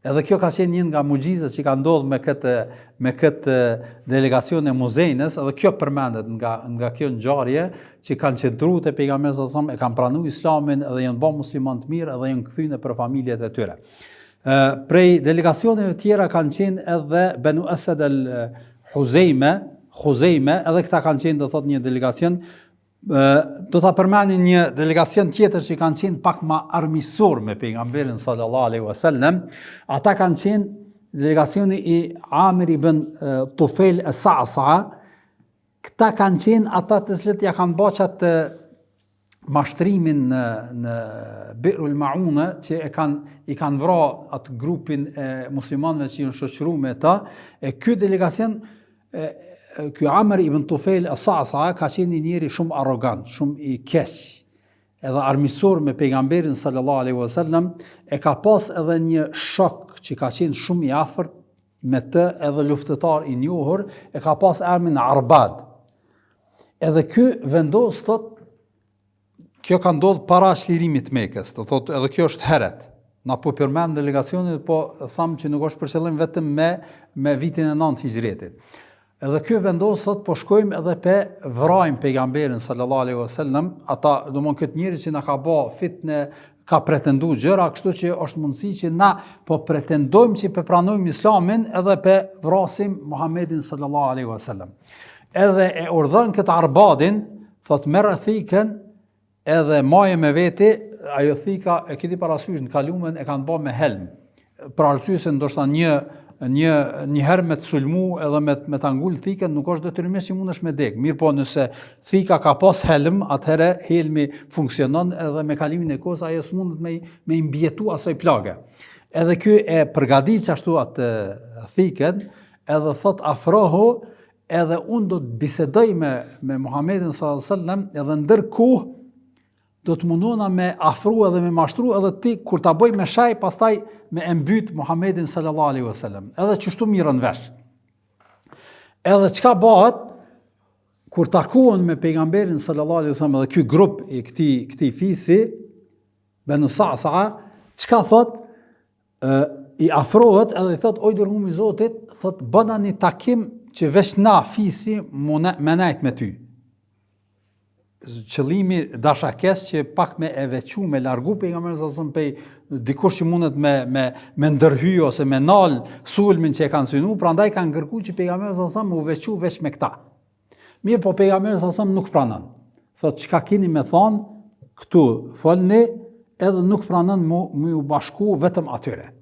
Edhe kjo ka qenë një nga muxhizet që ka ndodhur me këtë me këtë delegacion e Muzejnës, edhe kjo përmendet nga nga kjo ngjarje që kanë qëndru te pejgamberi sallallahu alajhi wasallam, e kanë pranu islamin edhe janë bërë musliman të mirë edhe janë kthy nëpër familjet e tyre. Prej delegacioneve tjera kanë qenë edhe Benu Esed el Huzejme, Huzejme, edhe këta kanë qenë do thot një delegacion, do ta përmendim një delegacion tjetër që kanë qenë pak ma armiqësor me pejgamberin sallallahu alaihi wasallam, ata kanë qenë delegacioni i Amir ibn Tufel e Sa'sa, këta kanë qenë ata të cilët ja kanë ba qatë mashtrimin në në Bi'rul Maune që e kanë i kanë vra atë grupin e muslimanëve që janë shoqëruar me ta, e ky delegacion e, ky Amr ibn Tufel as-Sa'sa ka qenë një njeri shumë arrogant, shumë i keq, edhe armiqësor me pejgamberin sallallahu alaihi wasallam, e ka pas edhe një shok që ka qenë shumë i afërt me të edhe luftëtar i njohur, e ka pas emrin Arbad. Edhe ky vendos thot kjo ka ndodhur para çlirimit të Mekës, do thot edhe kjo është heret. Na po përmend delegacionin, po thamë që nuk është për qëllim vetëm me me vitin e 9 hixhretit. Edhe ky vendos thot po shkojmë edhe pe vrajmë pejgamberin sallallahu alaihi wasallam, ata domthon këtë njeri që na ka bë fitne ka pretendu gjëra, kështu që është mundësi që na po pretendojmë që pe pranojmë islamin edhe pe vrasim Muhammedin sallallahu alaihi wasallam. Edhe e urdhën këtë Arbadin, thot merre thikën Edhe maje me veti, ajo thika e keni parasysh në kalumen e kanë ba me helm. Për arsye se ndoshta një një një herë me të sulmu edhe me me ta ngul thikën nuk është detyrimisht që mundesh me dek. Mirëpo nëse thika ka pas helm, atëherë helmi funksionon edhe me kalimin e kohës ajo s'mundet me me i mbijetu asaj plage. Edhe ky e përgatit ashtu atë thikën, edhe thot afrohu Edhe unë do të bisedoj me me Muhamedin sallallahu alaihi wasallam edhe ndërkohë do të mundona me afru edhe me mashtru edhe ti kur ta bëj me shaj pastaj me e mbyt Muhamedin sallallahu alaihi wasallam. Edhe qështu mirren vesh. Edhe çka bëhet kur takohen me pejgamberin sallallahu alaihi wasallam edhe ky grup i këtij këtij fisi Benu Sa'sa'a, çka thot? Ë i afrohet edhe i thot o i dërgumi i Zotit, thot bëna një takim që veç na fisi me nejt me ty. Qëllimi dashakeq që pak me e veçu, me largu pejgamberin sallallahu alajhi wasallam pej dikush që mundet me me me ndërhy ose me nal sulmin që e kanë synu, prandaj kanë kërku që pejgamberi sallallahu alajhi wasallam u veçu veç me këta. Mirëpo pejgamberi sallallahu alajhi wasallam nuk pranon. Thot çka keni me thon këtu folni edhe nuk pranon mu me ju bashku vetëm atyre.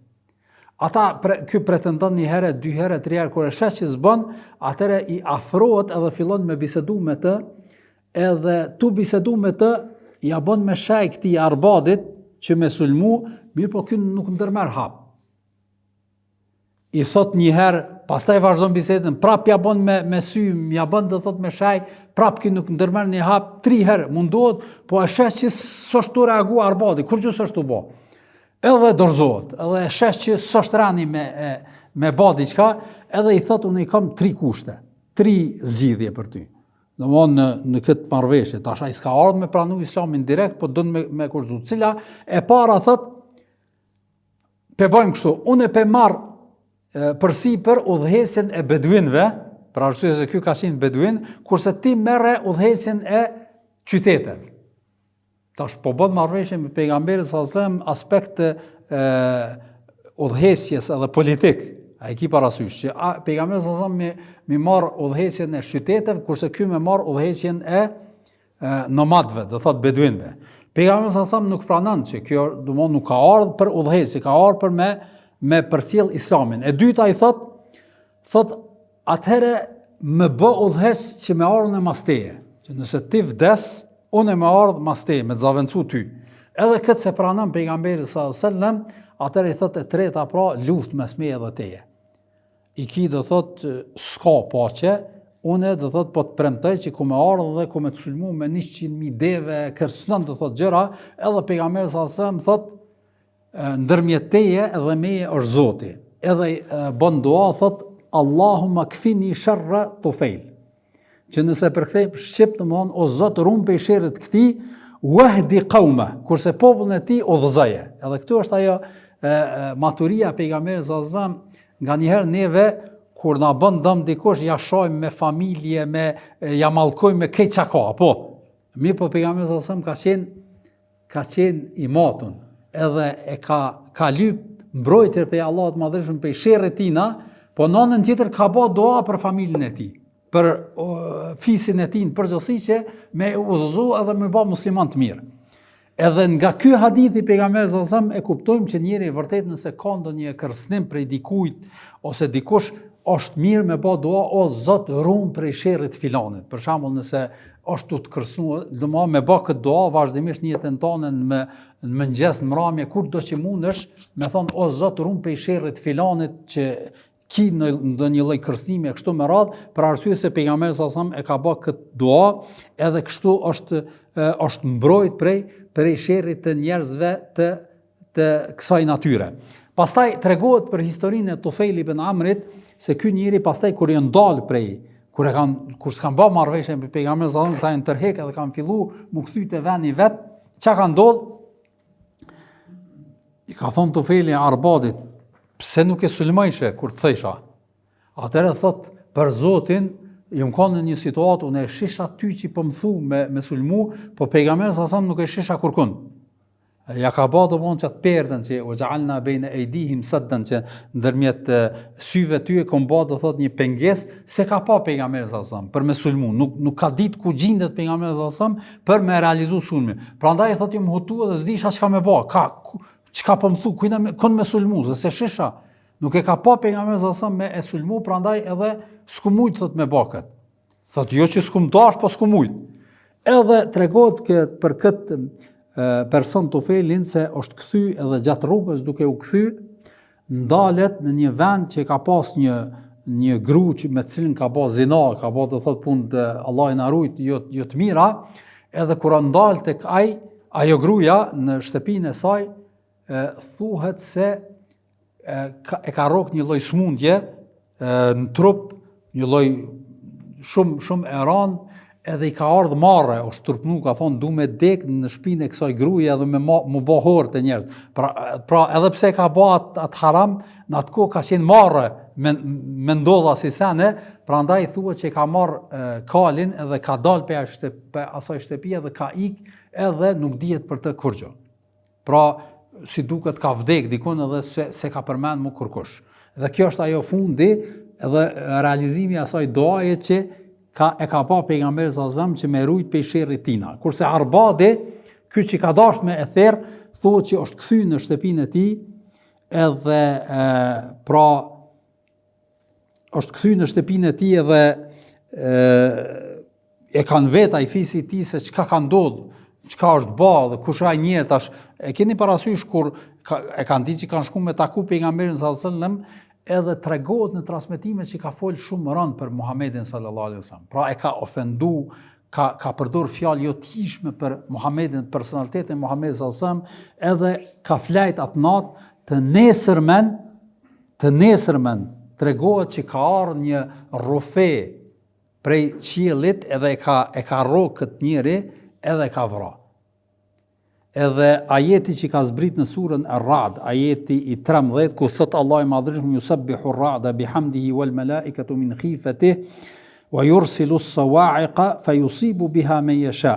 Ata pre, ky pretendon një herë, dy herë, tri herë kur e sheh që s'bën, atëherë i afrohet edhe fillon me bisedu me të, edhe tu bisedu me të, ja bën me shej këtij Arbadit që me sulmu, mirëpo ky nuk ndërmerr hap. i thot një herë, pastaj vazhdon bisedën, prap ja bën me me sy, ja bën do thot me shej, prap ky nuk ndërmerr një hap, tri herë mundohet, po e sheh që s'është tu reagu Arbadi, kurgjë s'është tu bo. Edhe dorëzohet, edhe e sheh që s'është rani me e, me ba diçka, edhe i thot unë i kam tri kushte, tri zgjidhje për ty. Domthon në në këtë marrëveshje, tash ai s'ka ardhur me pranu islamin direkt, po don me me kushtëzu. Cila e para thot Pe bojmë kështu, unë pe marr përsipër udhëheqjen e beduinëve, për arsye se ky ka qenë beduin, kurse ti merre udhëheqjen e qyteteve. Tash po bën marrëveshje me pejgamberin sallallahu alajhi wasallam aspekt të udhëheqjes edhe politik. A e ki parasysh që a, pejgamberi sallallahu alajhi wasallam me me marr udhëheqjen e qyteteve, kurse ky me marr udhëheqjen e nomadëve, do thot beduinëve. Pejgamberi sallallahu alajhi wasallam nuk pranon që kjo domthon nuk ka ardhur për udhëheqje, ka ardhur për me me përcjell islamin. E dyta i thot thot atëherë më bë udhëheqës që me ardhë unë mas teje. Që nëse ti vdes, unë me ardhë mas teje, me të zavendësu ty. Edhe këtë s'e pranon pejgamberi sallallahu alajhi wasallam, atëherë i thot e treta pra luftë mes meje dhe teje. I ki do thot s'ka paqe, unë do thot po të premtoj që ku me ardhë dhe ku me të sulmu me 100.000 deve, kërcënon do thot gjëra, edhe pejgamberi sallallahu alajhi wasallam thot ndërmjet teje dhe meje është Zoti. Edhe bën dua thot Allahumma kfini sharra Tufejl. Që nëse e përkthejmë shqip, domethonë, o Zot, rum pej sherrit këtij, wahdi kaume, kurse popullin e tij udhëzoje. Edhe këtu është ajo e, e, maturia e pejgamberit sallallahu alajhi wasallam, nganjëherë neve, kur na bën dëm dikush, ja shajmë me familje, me, ja mallkojmë me krejt çka ka, po. Mirëpo pejgamberi sallallahu alajhi wasallam ka qenë, ka qenë i matun, edhe e ka, ka lyp mbrojtje prej Allahut madhërishëm prej sherrit tina, po në anën tjetër ka bo dua për familjen e tij, për o, fisin e tij në përgjithësi që me udhëzu edhe me ba musliman të mirë. Edhe nga ky hadith i pejgamberit sallallahu alajhi wasallam e kuptojmë që njeri vërtet nëse ka ndonjë kërcënim prej dikujt ose dikush është mirë me ba dua o Zot rum prej sherrit filanit. Për shembull nëse është tu të kërcënu, domethonë me ba këtë dua vazhdimisht në jetën tënde në në mëngjes, në mramje, kurdo që mundesh, me thonë o Zot rum prej sherrit filanit që ki në ndonjë lloj kërcënimi e kështu me radhë, për arsye se pejgamberi sallallahu alajhi wasallam e ka ba këtë dua, edhe kështu është është mbrojt prej prej sherrit të njerëzve të të kësaj natyre. Pastaj tregohet për historinë e Tufejl ibn Amrit se ky njeri pastaj kur janë dalë prej kur e kanë kur s'kan bë marrëveshje me pejgamberin sallallahu alajhi wasallam, këta janë tërhek edhe kanë fillu mu kthy te veni vet, çka ka ndodh? I ka thonë Tufejli Arbadit, pse nuk e sulmojshe kur të thojsha? Atëherë thot, për Zotin, jom konë në një situatë, unë e shisha ty që po më thu me, me sulmu, po pejgamberin alejhi selam nuk e shisha kurkun. Ja ka ba domethonë qat perden që ue xhealna bejne ejdihim sedden që ndërmjet syve ty e kom ba do thot një pengesë s'e ka pa pejgamberin alejhi selam për me sulmu nuk, nuk ka dit ku gjindet pejgamberi alejhi selam për me realizu sulmin prandaj thot jom hutu edhe s'disha çka me ba ka, çka po më thu kujna me, kon me sulmu se s'e shisha nuk e ka pa pejgamberin alejhi selam me e sulmu prandaj edhe s'kum mujt thot me ba kët Thot, jo që s'kum dash, po s'kum mujt. Edhe tregohet kë, për këtë person Tufejlin se është kthy edhe gjatë rrugës duke u kthy, ndalet në një vend që ka pas një një gru që me të cilën ka ba zina, ka ba do thot punë të Allahu na rujt, jo, jo të mira, edhe kur u ndal tek ai, ajo gruja në shtëpinë e saj, e, thuhet se e ka, e ka rrok një lloj smundje në trup, një lloj shumë shumë e rëndë, edhe i ka ardhë marre, është turpnu, ka thonë, du me dek në shpinë e kësaj gruje edhe me ma, m'u bo hor te njerëz. Pra, pra edhe pse ka bo atë at haram, në atë kohë ka qenë marre me, me ndodh asi sene, prandaj thuhet që e ka marrë kalin edhe ka dalë pej shtëp, pej asaj shtëpie dhe ka ik edhe nuk dihet për të kurgjo. Pra, si duket ka vdek dikun edhe se, s'e ka përmend më kurkush. Dhe kjo është ajo fundi edhe realizimi i asaj duaje që ka, e ka ba pejgamberi alejhi selam që me rujt pej sherrit tina. Kurse Arbadi, ky që ka dasht me e therr, thuhet që është kthy në shtëpinë e tij, edhe e, pra është kthy në shtëpinë e tij edhe e, e kanë vet ai fisi i tij se çka ka ndodh, çka është ba dhe kush ai njeri tash. E keni parasysh kur ka, e kanë ditë që kanë shku me taku pejgamberin sallallahu alajhi wasallam, edhe tregohet në transmetime që ka fol shumë rënd për Muhammedin sallallahu alaihi wasallam. Pra e ka ofendu, ka ka përdor fjalë jo të hijshme për Muhammedin, personalitetin e Muhammedit sallallahu alaihi wasallam, edhe ka flajt atë natë të nesërmen Të nesërmen tregohet që ka ardhur një rrufe prej qiellit edhe e ka e ka rrok këtë njeri edhe e ka vra. Edhe ajeti që ka zbrit në surën Ar-Ra'd, ajeti i 13 ku thot Allahu i Madhërishëm yusabbihu ar-ra'da bihamdihi wal malaikatu min khifatihi wa yursilu as-sawa'iqa fayusibu biha man yasha.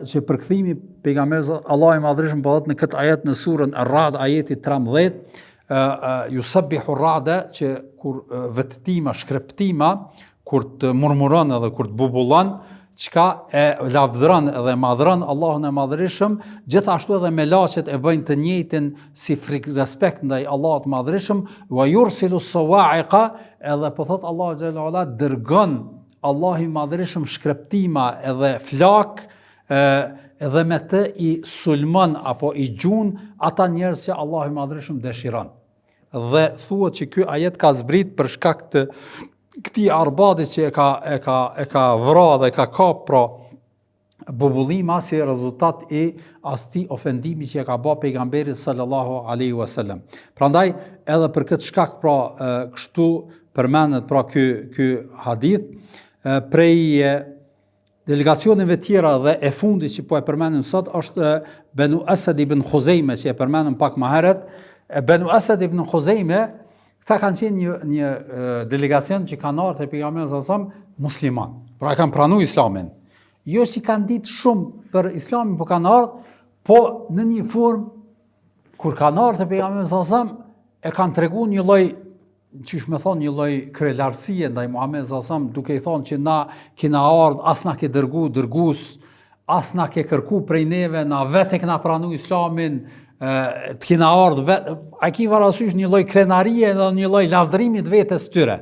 Që përkthimi pejgamberi Allahu i Madhërishëm po thotë në këtë ajet në surën Ar-Ra'd ajeti 13 yusabbihu ar-ra'da që kur vetëtima shkreptima kur të murmuron edhe kur të bubullon çka e lavdëron edhe madhëron Allahun e Madhërishëm, gjithashtu edhe melaqet e bëjnë të njëjtin si frikë respekt ndaj Allahut të Madhërishëm, wa yursilu sawa'iqa, edhe po thot Allahu xhel-le ue ala dërgon Allahu i Madhërishëm shkreptima edhe flakë edhe me të i sulmon apo i gjun ata njerëz që Allahu i Madhërishëm dëshiron. Dhe thuhet që ky ajet ka zbrit për shkak të këtij Arbadit që e ka e ka e ka vra dhe e ka kap pra bubullima si rezultat i atij ofendimi që e ka ba pejgamberit sallallahu alaihi wasallam. Prandaj edhe për këtë shkak pra kështu përmendet pra ky ky hadith prej delegacioneve tjera dhe e fundit që po e përmendim sot është Benu Esed ibn Khuzejme që e përmendëm pak më herët. Benu Esed ibn Khuzejme këta kanë qenë një një delegacion që kanë ardhur te pejgamberi sallallahu alaihi wasallam musliman. Pra e kanë pranu islamin. Jo që kanë ditë shumë për islamin, po kanë ardhur, po në një formë kur kanë ardhur te pejgamberi sallallahu alaihi wasallam e kanë tregu një lloj qysh me thonë, një lloj kryelartësie ndaj Muhamedit sallallahu alaihi wasallam, duke i thonë që na kena ardhë, as na ke dërgu dërgus, as na ke kërku prej neve, na vetë e kena pranu islamin, të kena ardhë vetë, a ki parasysh një lloj krenarie dhe një lloj lavdërimi të vetes tyre.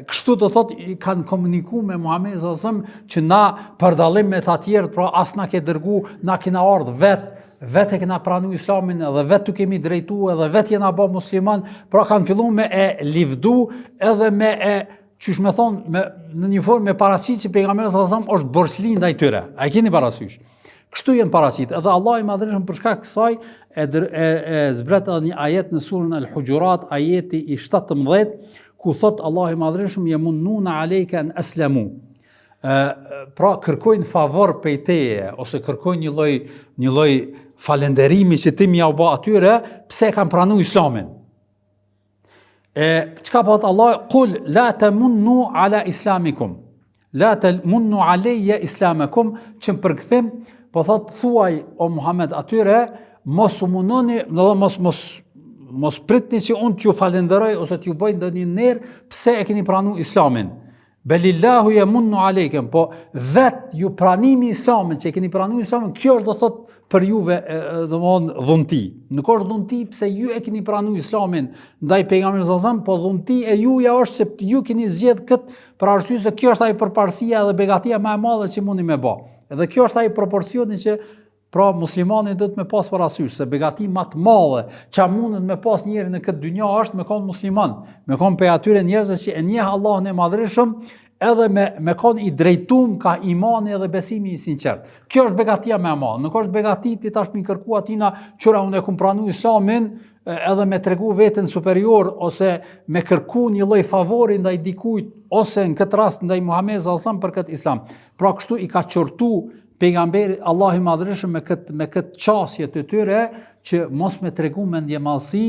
Kështu do thot kanë komuniku me Muhamedin sallallahu alaihi wasallam që na për dallim me të tjerët, pra as na ke dërgu, na kena ardhë vet, vet e kena pranu islamin edhe vet t'u kemi drejtu edhe vet jena bë musliman, pra kanë fillu me e livdu edhe me e qysh me thon me në një formë me paraqit që pejgamberi sallallahu alaihi wasallam është borxhli ndaj tyre. A e keni parasysh? Kështu janë paraqit. Edhe Allahu i Madhërishëm për shkak kësaj e, dër, e, e zbret edhe një ajet në surën Al-Hujurat, ajeti i 17, ku thot Allahu i Madhërishëm jemunnune alejke en eslemu. E, pra kërkojnë favor prej teje ose kërkojnë një lloj një lloj. falënderimi që ti me jau ba atyre, pse e kanë pranu islamin. E, çka po thotë Allah, kul, la temunnu ala islamikum, la temunnu alejje islamakum, që në përkthim, po thotë, thuaj, o Muhammed, atyre, mos u munoni, do mos, mos, mos pritni që unë t'ju falënderoj, ose t'ju bëj ndonjë nder, pse e keni pranu islamin. Belillahu jemunnu alejkum, po vet ju pranimi islamit, që e keni pranu islamin, kjo është do thot për juve, domthon dhunti. Nuk është dhunti pse ju e keni pranu islamin ndaj pejgamberit sallallahu alajhi wasallam, po dhunti e juja është se ju keni zgjedh kët për arsye se kjo është ajo përparësia dhe begatia më e madhe që mundi me bë. Edhe kjo është ai proporcioni që Pra muslimani duhet me pas parasysh se begati ma të madhe që mundet me pas njeri në këtë dynja është me kon musliman, me kon prej atyre njerëzve që e njeh Allahun e Madhërishëm, edhe me me kon i drejtum ka imani edhe besimi i sinqert. Kjo është begatia më e madhe. Nuk është begati ti tash me i kërku atina qyra unë e kum pranu islamin, edhe me tregu veten superior ose me kërku një lloj favori ndaj dikujt ose në këtë rast ndaj Muhamedit sallallahu alajhi wasallam për këtë islam. Pra kështu i ka qortu Pejgamberi Allahu i Madhërishëm me këtë me këtë qasje të tyre që mos me tregu mendjemadhësi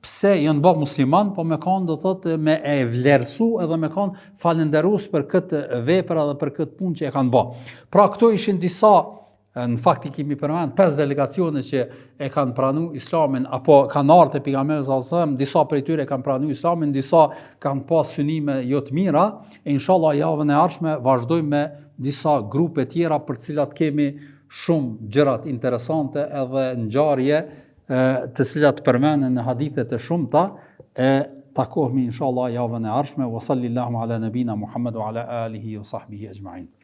pse janë bë musliman, po me kanë do thotë me e vlerësu edhe me kanë falënderues për këtë vepër edhe për këtë punë që e kanë bë. Pra këto ishin disa në fakt i kemi përmend pesë delegacione që e kanë pranu islamin apo kanë ardhur te pejgamberi sallallahu alajhi wasallam, disa prej tyre kanë pranu islamin, disa kanë pas synime jo të mira, e inshallah javën e ardhshme vazhdojmë me disa grupe tjera për të cilat kemi shumë gjërat interesante edhe ngjarje të cilat përmenden në hadithe të shumta e takohemi inshallah javën e ardhshme wa sallallahu ala nabina Muhammad wa ala alihi wa sahbihi ajma'in.